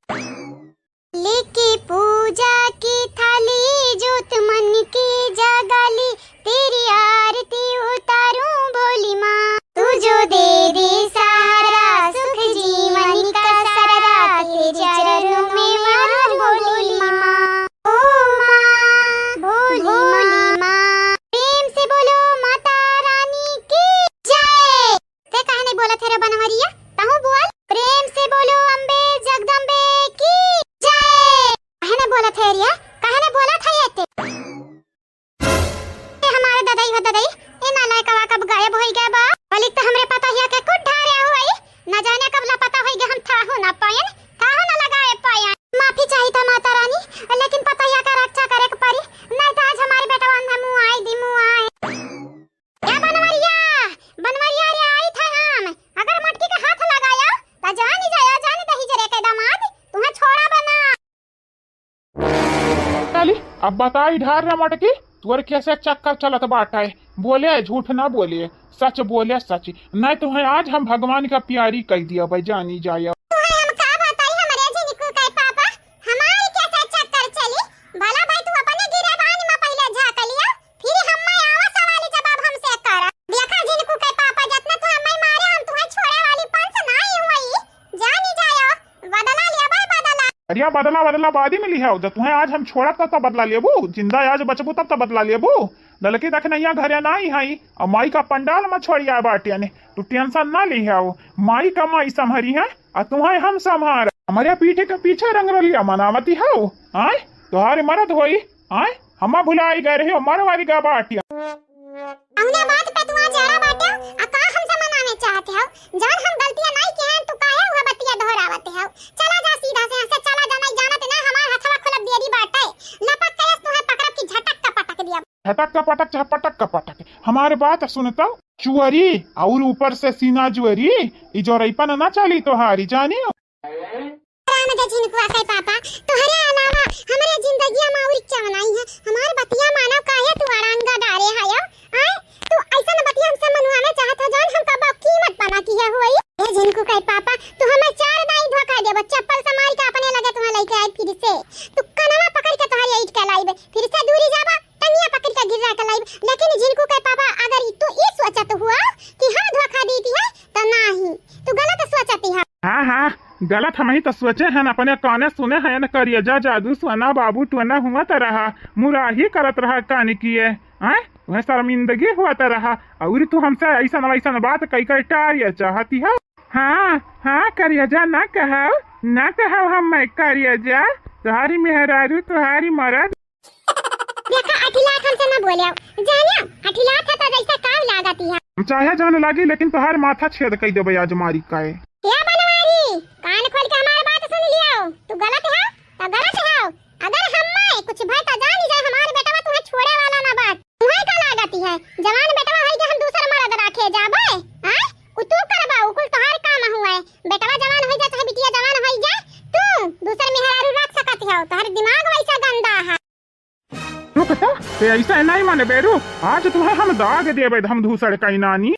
लेके पूजा की थाली जोत मन की जगाली, तेरी आरती उतारूं भोली माँ। तू जो दे दे सहारा सुख जीवन का सारा, तेरे चरणों में वारूं भोली माँ। ओ माँ, भोली माँ। प्रेम से बोलो माता रानी की जय। ते काहे नहीं बोलत है रे बनवरिया? तहूँ बोल। प्रेम से बोलो अम्बे जगदम्बे की जय। काहे नहीं बोलत है रिया? काहे अब बताई ढार रे मटकी, तोर कैसे चक्कर चलत बाटे? बोले, झूठ ना बोले, सच बोले, सच। नहीं तुहैं आज हम भगवान का प्यारी कह दिया भाई, जानी जाए। तुहैं हम का बताई हमरे झिनकू के पापा, हमार कैसे चक्कर चली? भला भाई तू अपने गिरेबान में पहिले झाँक लिया, फिर हम्मे आवा सवाल जवाब हमसे कर। देखा झिनकू के पापा, जितना तू हम्मे मारे, हम तुहैं छोड़े वाली पंच नाहीं हुई, जानी जाए। बदला लिया भाई, बदला। अरे बदला, बदला बादी में लिहाओ, जब तुहैं आज हम छोड़ब तब तो बदला लेबू, जिंदा आज बचबू तब तो बदला लेबू। ललकी दखिनैया घरे नाहीं हई, अउर माई का पंडाल में छोड़िया बाटियन, तू tension ना लिहाओ। माई का माई संभरी है, अउर तुहैं हम संभार। हमरे पीठे के पीछे रंगरलिया मनावती हौ, आय? तोहारे मरद होई, आय? हम्मा भुलाई गए रहे, मरवारी गा बाटियन। अउने बात पे तू आज अड़ा बाटे, आ का हमसे मनावे चाहत हौ? जवन हम गलतियाँ नाहीं किहे हन, तू काहे उहे बतिया दोहरावत हौ? चला जा सीधा से यहाँ से, चला जा, नाहीं जानत ना हमार हथवा खुलब बेरी बाटे। लपक के तुहैं पकड़ब कि झटक का पटक दिया। झटक का पटक, चाहे पटक का पटक। हमार बात सुनता, चुअरी अउर ऊपर से सीना जुअरी, ई जोरैपन ना चली तोहारी, जानी? राम दे झिनकुआ के पापा, तोहरे अलावा हमरे जिंदगिया में अउर क्या नाहीं है? हमार बतिया मानो, काहे तू अड़ंगा डारे हयो? आय, तू अइसन बतिया हमसे मनुआवे चाहत हो, जौन हम कबो कीमत पना किहे होई। ए झिनकू के पापा, तू हमें चार दाई धोखा देबो, चप्पल से मार के अपने लगे तुहैं लइके आई फिर से। तू कनवा पकड़ के तोहरे ईट के लाइबे, फिर से दूरी जाबा, टंगिया पकड़ के गिरा के लाइब। लेकिन झिनकू के पापा, अगर ई तू ई सोचत हुआ कि हम धोखा दीती है, तो नाहीं, तू गलत सोचती है। हाँ, हाँ, गलत हमहीं तो सोचे हन, अपने काने सुने हन, करिया जा जादू सोना बाबू टोना हुआ त रहा, मुराही करत रहा कान किए, हैं? वह शर्मिंदगी हुआ त रहा, अउर तू हमसे अइसन वइसन बात कई कई टारिया चाहती है। हाँ, हाँ, करिया जा, ना कहव, ना कहव हम मैं करिया जा, तुहारी मेहरारू, तुहारी मरद। देखा, अठिलात हमसे ना बोले, जाने, अठिलात है तो जैसा काम लागत ही है। चाहे जान लागी, लेकिन तोहार माथा छेद कई देबे आज मारी काए। ए बनवारी, कान खोल के हमार बात सुन लियो, तू गलत है, तो गलत है। अगर हम्मे कुछ भय तो जानी जाए, हमार बेटवा तुहे छोड़े वाला ना बात। तुहे का लागत है, जवान बेटवा है कि हम दूसर मरद राखे जाबे, आय? उ तू करबा, उ कुल तोहार काम हुए। बेटवा जवान होई जा, चाहे बिटिया जवान होई जा, तू दूसर मेहरारू रख सकत हो, तोहार दिमाग वैसा गंदा है। रुक तो, ते ऐसा नहीं माने बेरू, आज तुहे हम दाग देबे, हम धूसड़ कई नानी।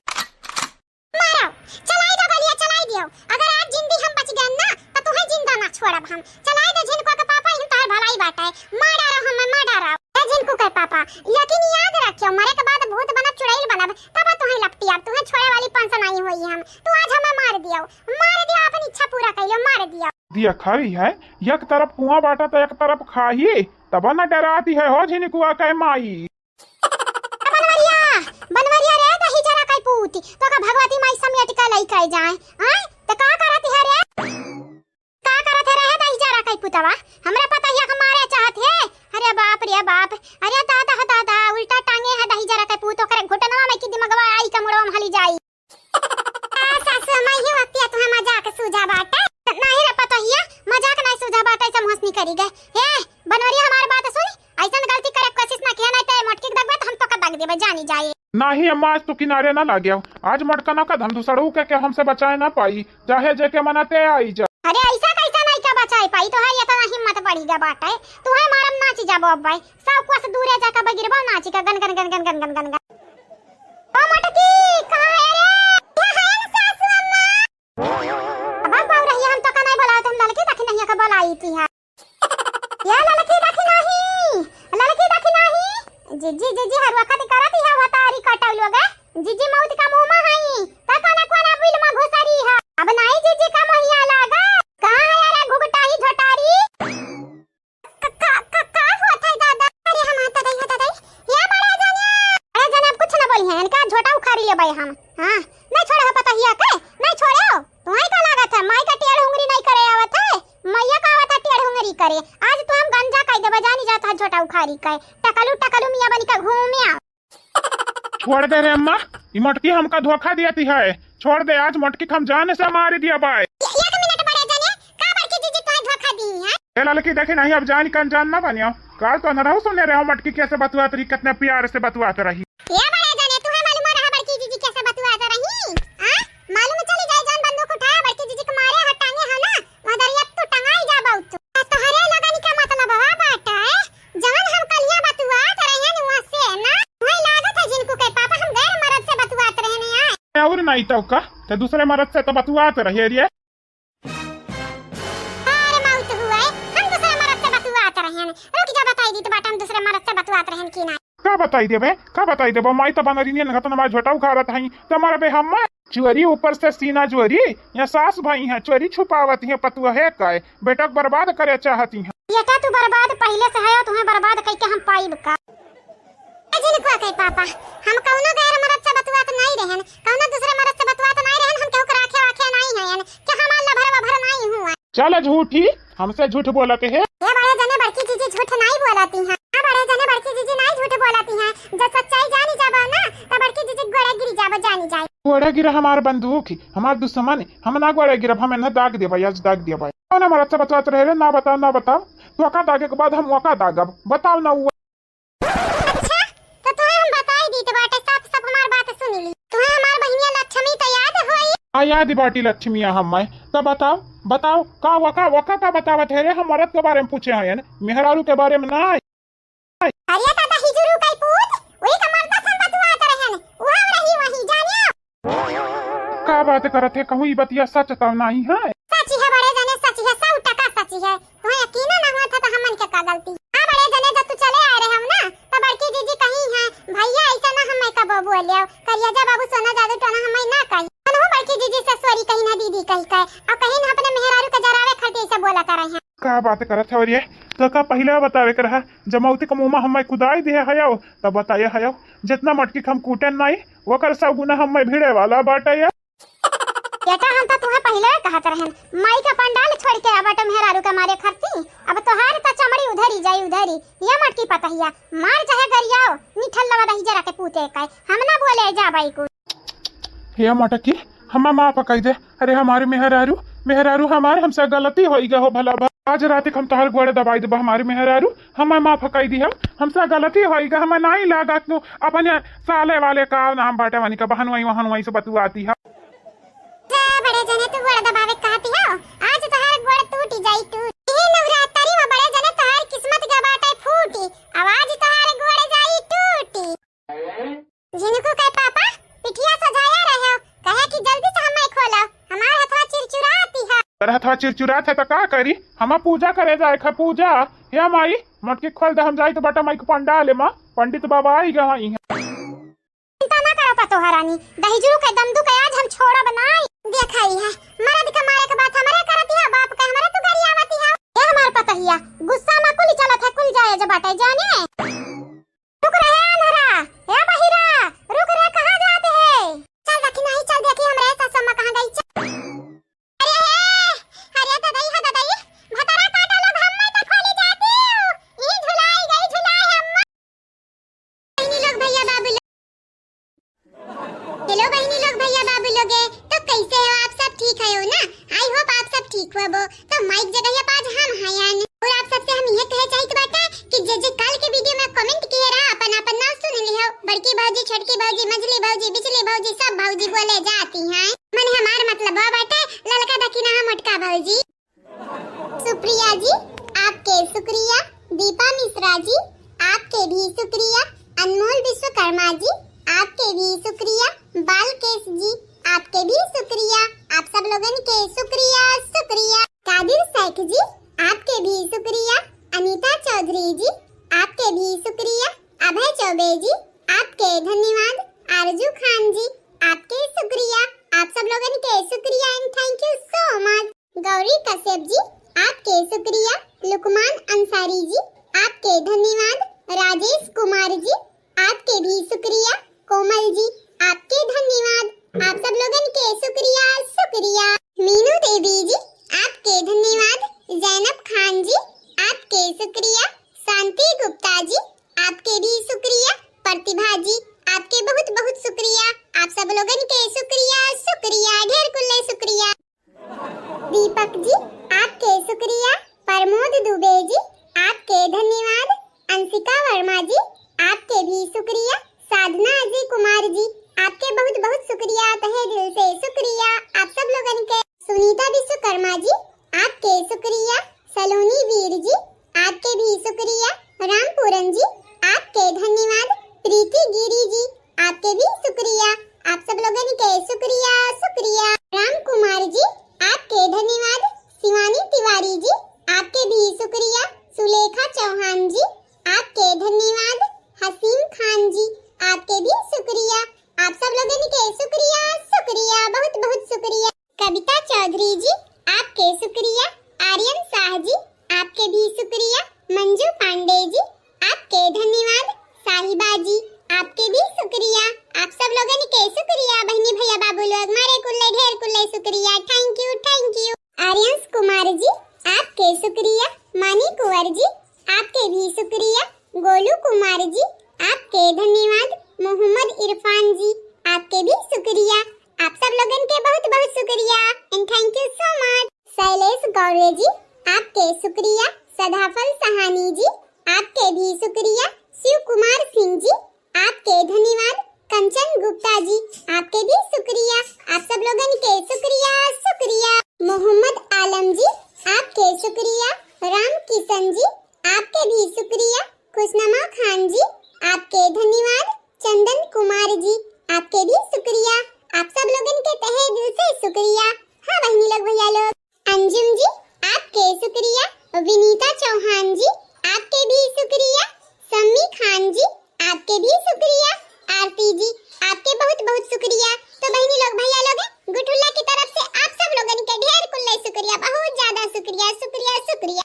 मारो, चलाई दो गोलियां, चलाई दियो। अगर आज जिंदी हम बच गए ना, तो तुहे जिंदा ना छोड़ब हम। चलाई दो झिनको के पापा, इन तोहर भलाई बाटे। मार डारो हमें, मार डारो। ए झिनको के पापा, लेकिन याद रखियो, मरे के बाद भूत बनब, चुड़ैल बनब, तब तुहे लपटी, अब तुहे छोड़े वाली पंस नहीं होई हम। तू आज हमें मार दियो, मार दियो, अपन इच्छा पूरा कर लियो, मार दियो। दिया खाई है, एक तरफ कुआं बाटा तो एक तरफ खाही, तब न डराती है हो झिनकुआ के माई। बनवरिया, बनवरिया रे, दही जरा कई पूत, तो का भगवती माई समेट के लई के जाए, आय? तो का करत है रे? का करत है रे, दही जरा कई पुतवा? हमरा पता ही के मारे चाहत है। अरे बाप रे बाप, अरे दादा हो दादा, उल्टा टांगे है दही जरा कई पूत, ओकरे घुटनवा में की दिमगवा आई के मुड़वा में हली जाई। आ, सासु, मैं ही वक्तिया तुम्हें मजाक सूझा बाटे। नहीं रे पतोहिया, मजाक नहीं सूझा बाटे, ऐसा मुहस नहीं करी गए। हे, बनवरिया, हमार बात सुन, ऐसन गलती करे कोशिश ना किया, नहीं तो मोटकी के दगबे तो हम तो का दग देबे, जानी जाए। नहीं अम्मा, आज तो किनारे ना लागे, आज मटका ना का धम दूसरू के, के हमसे बचाए ना पाई, चाहे जे के मनाते आई जा। अरे ऐसा कैसा नहीं का बचाए पाई, तोहार इतना हिम्मत बढ़ी गया बाटे, तुहे मारम नाची जाबो अब्बे। सौ कोस दूरे जाके बगिरबो नाची का गन गन गन गन गन गन गन गन। ओ मटकी, कहाँ है रे? यहाँ है न सासू अम्मा। अब हम बाऊ रहिया, हम तो का नहीं बोलाए, तुम ललकी दखिनैया का बोलाई थी है। या ललकी दखिनही, ललकी दखिनही। जिज्जी, जिज्जी, हरुआ कति करत ही है, वो तारी कटल लोग। जिज्जी मौत का मुंह में हई, त कने कोना बिल में घुसरी है। अब नहीं जिज्जी का मोहिया लागा। कहाँ है रे घुघटाही झोटारी? का, का, का, का होत है दादा? अरे हम हाथ दई, हाथ दई। ये बड़े जने, बड़े जने अब कुछ ना बोली हैं, इनका झोटा उखाड़ी लेबे हम। हाँ, नहीं छोड़े हो पतोहिया के, नहीं छोड़े हो। तुम्हें का लागत है, माई का टेढ़ उंगरी नहीं करे आवत है, मैया का आवत है टेढ़ उंगरी करे। आज तो हम गंजा कई देबे, जानी जात है झोटा उखाड़ी के। टकलू, टकलू मियाँ बनी का घूमे आओ। छोड़ दे रे अम्मा, ई मटकी हमका धोखा दियती है। छोड़ दे, आज मटकी के हम जान से मारी दिया बाय। ए-, एक मिनट बड़े जने, का बड़की जीजी तोहे धोखा दी है? ए ललकी दखिनही, अब जान के अनजान ना बनियो। काल तो अनरहु सुने रहो मटकी कैसे बतुआत रही, कितने प्यार से बतुआत रही। ए बड़े जने, तुहे मालूम रहा बड़की जीजी कैसे बतुआत रही? हाँ? मालूम चली जाए, जौन बंदूक उठाए बड़की जीजी के मारे हो, टांगे हो ना, वह दरिया तू टंगाई जा बहुत। तोहरे लगन का मतलब हवा बाटा है, जवन हम कल और नाहीं तउ का, त दूसरे मरद से त बतुआत रहे रे। अरे मउत हुआ है, हम दूसरे मरद से बतुआत रहेन। रुक जा, बताई दीत बाटे, हम दूसरे मरद से बतुआत रहेन कि नाहीं। का बताई देबे, का बताई देबे? माई त बनरी नियन घटन मार झोटा उखाड़त हई, त मरबे हम। चोरी ऊपर से सीना जोरी, या सास भई है, चोरी छुपावत है पतुआ है काय, बेटा के बर्बाद करे चाहती है। बेटा तू बर्बाद पहिले से है, तुहें बर्बाद कइके हम पाइब का? ए जिनको के पापा, हम कउनो गैर मरद से बतुआत नाहीं रहेन, कउनो दूसरे मरद से बतुआत नाहीं रहेन, हम केहू के राखे वाखे नाहीं हयन, कि हमार लभर वभर नाहीं हुआ। चल झूठी, हमसे झूठ बोलत है। ए बड़े जने बड़की जीजी झूठ नाहीं बोलती हैं। हाँ बड़े जने बड़की जीजी नाहीं झूठ बोलती हैं। जब सच्चाई जानी जाबो ना, तब बड़की जीजी गोड़े गिरी जाबो, जानी जाए। गोड़े गिरा हमार बंदूक ही, हमार दुश्मन ही। हम ना गोड़े गिरब, हम इन्हें दाग देबे, आज दाग देबे। कउन मरद से बतुआत रहे रे, ना बताओ, ना बताओ। तो का दागे के बाद हम ओका दागब, बताओ ना वो। अच्छा, तो तुहें हम बताई दीत बाटे, साफ साफ हमार बात सुन ली। तुहें हमार बहिनिया लक्ष्मी त याद होई? हाँ, याद बाटी लक्ष्मी हमें। तो बताओ, बताओ, का वका, वका का बतावत है रे? हम मरद के बारे में पूछे हैं, मेहरारू के बारे में ना। अरे दादा, हिजुरू कई पूत, वही का मरदा से बतुआत रहेन, उहाँ रही वही, जानियो। का बात करत है, कहूँ ई बतिया सच तो नाहीं है? सच है बड़े जने, सच है, सौ टका सच है। तुहें यकीन ना हुआ था तो हमन के का गलती? हाँ बड़े जने, जब तू चले आए रहे हम ना, तो बड़की जीजी कही है, "भैया ऐसा ना हमें कबो बोलियो, करियाजा बाबू सोना जादू टोना हमें ना कही।" मनहु बड़की जीजी से सॉरी कही ना दीदी कही कहे, और कहीं ना अपने मेहरारू के जरावे खातिर ऐसा बोला करे हैं। का बात करत है रे? तो का पहिले बतावे के रहा, जमौती के मुँह में हमें कुदाई दिहे हयो, तब बताए हयो, जितना मटकी के हम कूटन नाहीं, ओकर सौ गुना हमें भिड़े वाला बाटे या। बेटा, हम तो तुहें पहिले कहत रहन, माई का पंडाल छोड़ के आवा तो मेहरारू के मारे खरती। अब तोहार तो चमड़ी उधरी जाई उधरी। ये मटकी पतहिया, मार चाहे गरियाओ, निठल लवा दही जरा के पूते का, हम ना बोले जा बाई को। हे मटकी, हमें माफ कई दे। अरे हमारे मेहरारू, मेहरारू हमार, हमसे गलती होई गए हो भला भा। आज रात के हम तोहार गोड़ दबाई देबा हमारे मेहरारू, हमें माफ कई दिया, हमसे गलती होई गए, हमें नाहीं लागा तू अपने साले वाले का नाम बाटे वानी का बहनवाई वहनवाई से बतुआती है। जा बड़े जने, तू गोड़ दबावे कहती हो, आज तोहार गोड़ टूटी जाई टूटी। ई नवरात्रि में बड़े जने तोहार किस्मत के बाटे फूटी, अब आज तोहार गोड़ जाई टूटी। झिनको के पापा पिठिया सजाया रहे हो, कहे कि जल्दी से हमें खोलो, हमार हथवा चिरचुराती है। अरे हथवा चिरचुरात है तो का करी, हम पूजा करे जाए खा पूजा। हे माई, मटकी खोल दे, हम जाई तो बटा माई के पंडाल में, पंडित बाबा आई गए हैं। चिंता ना करो पतोह रानी, दहिजरू के दमदू के आज हम छोड़ब नाई। देखा ही है, मर्द के मारे के बात हमरे करती है, बाप के हमरे तू गरियावती है। ए हमार पतहिया, गुस्सा में कुल चलत है, कुल जायज बाटे जाने। रुक रे अंधरा, ए बहिरा, रुक रे, कहाँ जात है? चल देखी नहीं, चल देखी हमरे सासम्मा कहाँ गई, चल। अरे हे, अरे ददई हो ददई, भतरा काटा लोग हम्मे तो खोली जाती हूँ। ई झुलाई गई, झुलाई हम्मा। बहिनी लोग, भैया बाबू लोग। हेलो बहिनी लोग, भैया बाबू लोग, तो कैसे हो आप सब? ठीक है हो ना? I hope आप सब ठीक हो। तो माइक जगह पे आज हम हयन। और आप सबसे हम यह कहे चाहित बाटे कि जे जे काल के वीडियो में comment किए रहा, अपन अपन नाम सुन लिहो। बड़की भौजी, छोटकी भौजी, मझली भौजी, बिचली भौजी, सब भौजी बोले जाती हैं। मने हमार मतलब बाटे ललका दखिना मोटका भौजी। सुप्रिया जी, आपके शुक्रिया। दीपा मिश्रा जी, आपके भी शुक्रिया। अनमोल विश्वकर्मा जी, आपके भी शुक्रिया। बालकेश जी, आपके भी शुक्रिया। आप सब लोगन के शुक्रिया, शुक्रिया। कादिर शेख जी, आपके भी शुक्रिया। अनीता चौधरी जी, आपके भी शुक्रिया। अभय चौबे जी, आपके धन्यवाद। आरजू खान जी, आपके शुक्रिया। आप सब लोगन के शुक्रिया and thank you so much। Gauri कश्यप जी, आपके शुक्रिया। लुकमान अंसारी जी, आपके धन्यवाद। राजेश कुमार जी, आपके भी शुक्रिया। कोमल जी, आपके धन्यवाद। आप सब लोगन के शुक्रिया, शुक्रिया। मीनू देवी जी, आपके धन्यवाद। जैनब खान जी, आपके शुक्रिया। शांति गुप्ता जी, आपके भी शुक्रिया। प्रतिभा जी, आपके बहुत बहुत शुक्रिया। आप सब लोगन के शुक्रिया, शुक्रिया, ढेर कुल्ले शुक्रिया। दीपक जी, आपके शुक्रिया। प्रमोद दुबे जी, आपके धन्यवाद। अंशिका वर्मा जी, आपके भी शुक्रिया। साधना अजय कुमार जी, आपके बहुत बहुत शुक्रिया, तहे दिल से शुक्रिया आप सब लोगन के। सुनीता विश्वकर्मा जी, आपके शुक्रिया। सलोनी वीर जी, आपके भी शुक्रिया। रामपूरन जी, आपके धन्यवाद। प्रीति गिरी जी, आपके भी शुक्रिया। आप सब लोगन के शुक्रिया, शुक्रिया। राम कुमार जी, आपके धन्यवाद। शिवानी तिवारी जी, आपके भी शुक्रिया। सुलेखा चौहान जी, आपके धन्यवाद। हसीम खान जी, आपके भी शुक्रिया। आप सब लोगन के शुक्रिया, शुक्रिया, बहुत बहुत शुक्रिया। कविता चौधरी जी, आपके शुक्रिया। आर्यन शाह जी, आपके भी शुक्रिया। मंजू पांडे जी, आपके धन्यवाद। साहिबा जी, आपके भी शुक्रिया। आप सब लोगन के शुक्रिया बहिनी भैया बाबू लोग, मारे कुल्ले ढेर कुल्ले शुक्रिया। Thank you, thank you। आर्यंश कुमार जी, आपके शुक्रिया। मानी कुंवर जी, आपके भी शुक्रिया। गोलू कुमार जी, आपके धन्यवाद। मोहम्मद इरफान जी, आपके भी शुक्रिया। आप सब लोगन के बहुत बहुत शुक्रिया and thank you so much। Shailesh गौरे जी, आपके शुक्रिया। सदाफल सहानी जी, आपके भी शुक्रिया। शिव कुमार सिंह जी, आपके धन्यवाद। कंचन गुप्ता जी, आपके भी शुक्रिया। आप सब लोगन के शुक्रिया, शुक्रिया। मोहम्मद आलम जी, आपके शुक्रिया। राम किशन जी, आपके भी शुक्रिया। खुशनमा खान जी, आपके धन्यवाद। चंदन कुमार जी, आपके भी शुक्रिया। आप सब लोगन के तहे दिल से शुक्रिया। हाँ बहिनी लोग, भैया लोग, अंजुम जी, आपके शुक्रिया। विनीता चौहान जी, आपके भी शुक्रिया। सम्मी खान जी, आपके भी शुक्रिया। आरती जी, आपके बहुत बहुत शुक्रिया। तो बहिनी लोग, भैया लोग, गुठुल्ला की तरफ से आप सब लोगन के ढेर कुल्ले शुक्रिया, बहुत ज्यादा शुक्रिया, शुक्रिया, शुक्रिया।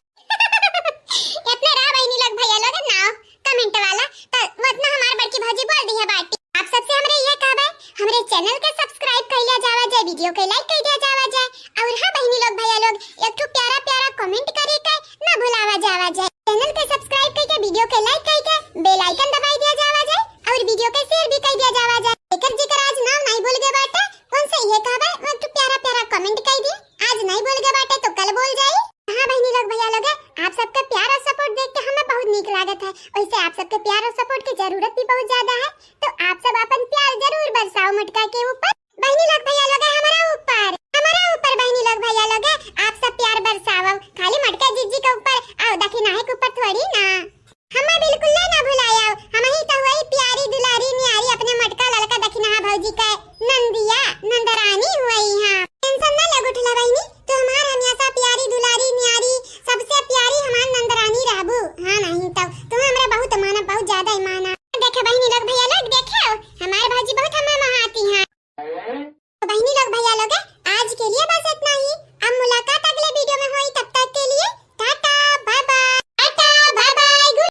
इतने रहा बहिनी लोग, भैया लोग, नाव comment वाला, तो उतना हमार बड़की भौजी बोल दी है बाटी। आप सबसे हमरे ये कहबे, हमरे channel के subscribe कर लिया जावा जाए, video के like कर दिया जावा जाए। और हाँ बहिनी लोग, भैया लोग, एक ठो प्यारा प्यारा comment करे के ना भुलावा जावा जाए। Channel के subscribe करके, video के like करके, bell icon दबाई दिया जावा जाए और video के share भी कर दिया जावा जाए। एकर जेकर आज नाव नहीं बोल गए बाटे, उनसे ये कहबे, एक ठो प्यारा प्यारा comment कर दी। आज नहीं बोल गए बाटे तो कल बोल जाई। हाँ बहिनी लोग, भैया लोग, आप सबके प्यार और support देख के हमें बहुत नीक लागत है। वैसे आप सबके प्यार और support की जरूरत भी बहुत ज्यादा है, तो आप सब अपन प्यार जरूर बरसाओ मोटका के ऊपर। बहिनी लोग, भैया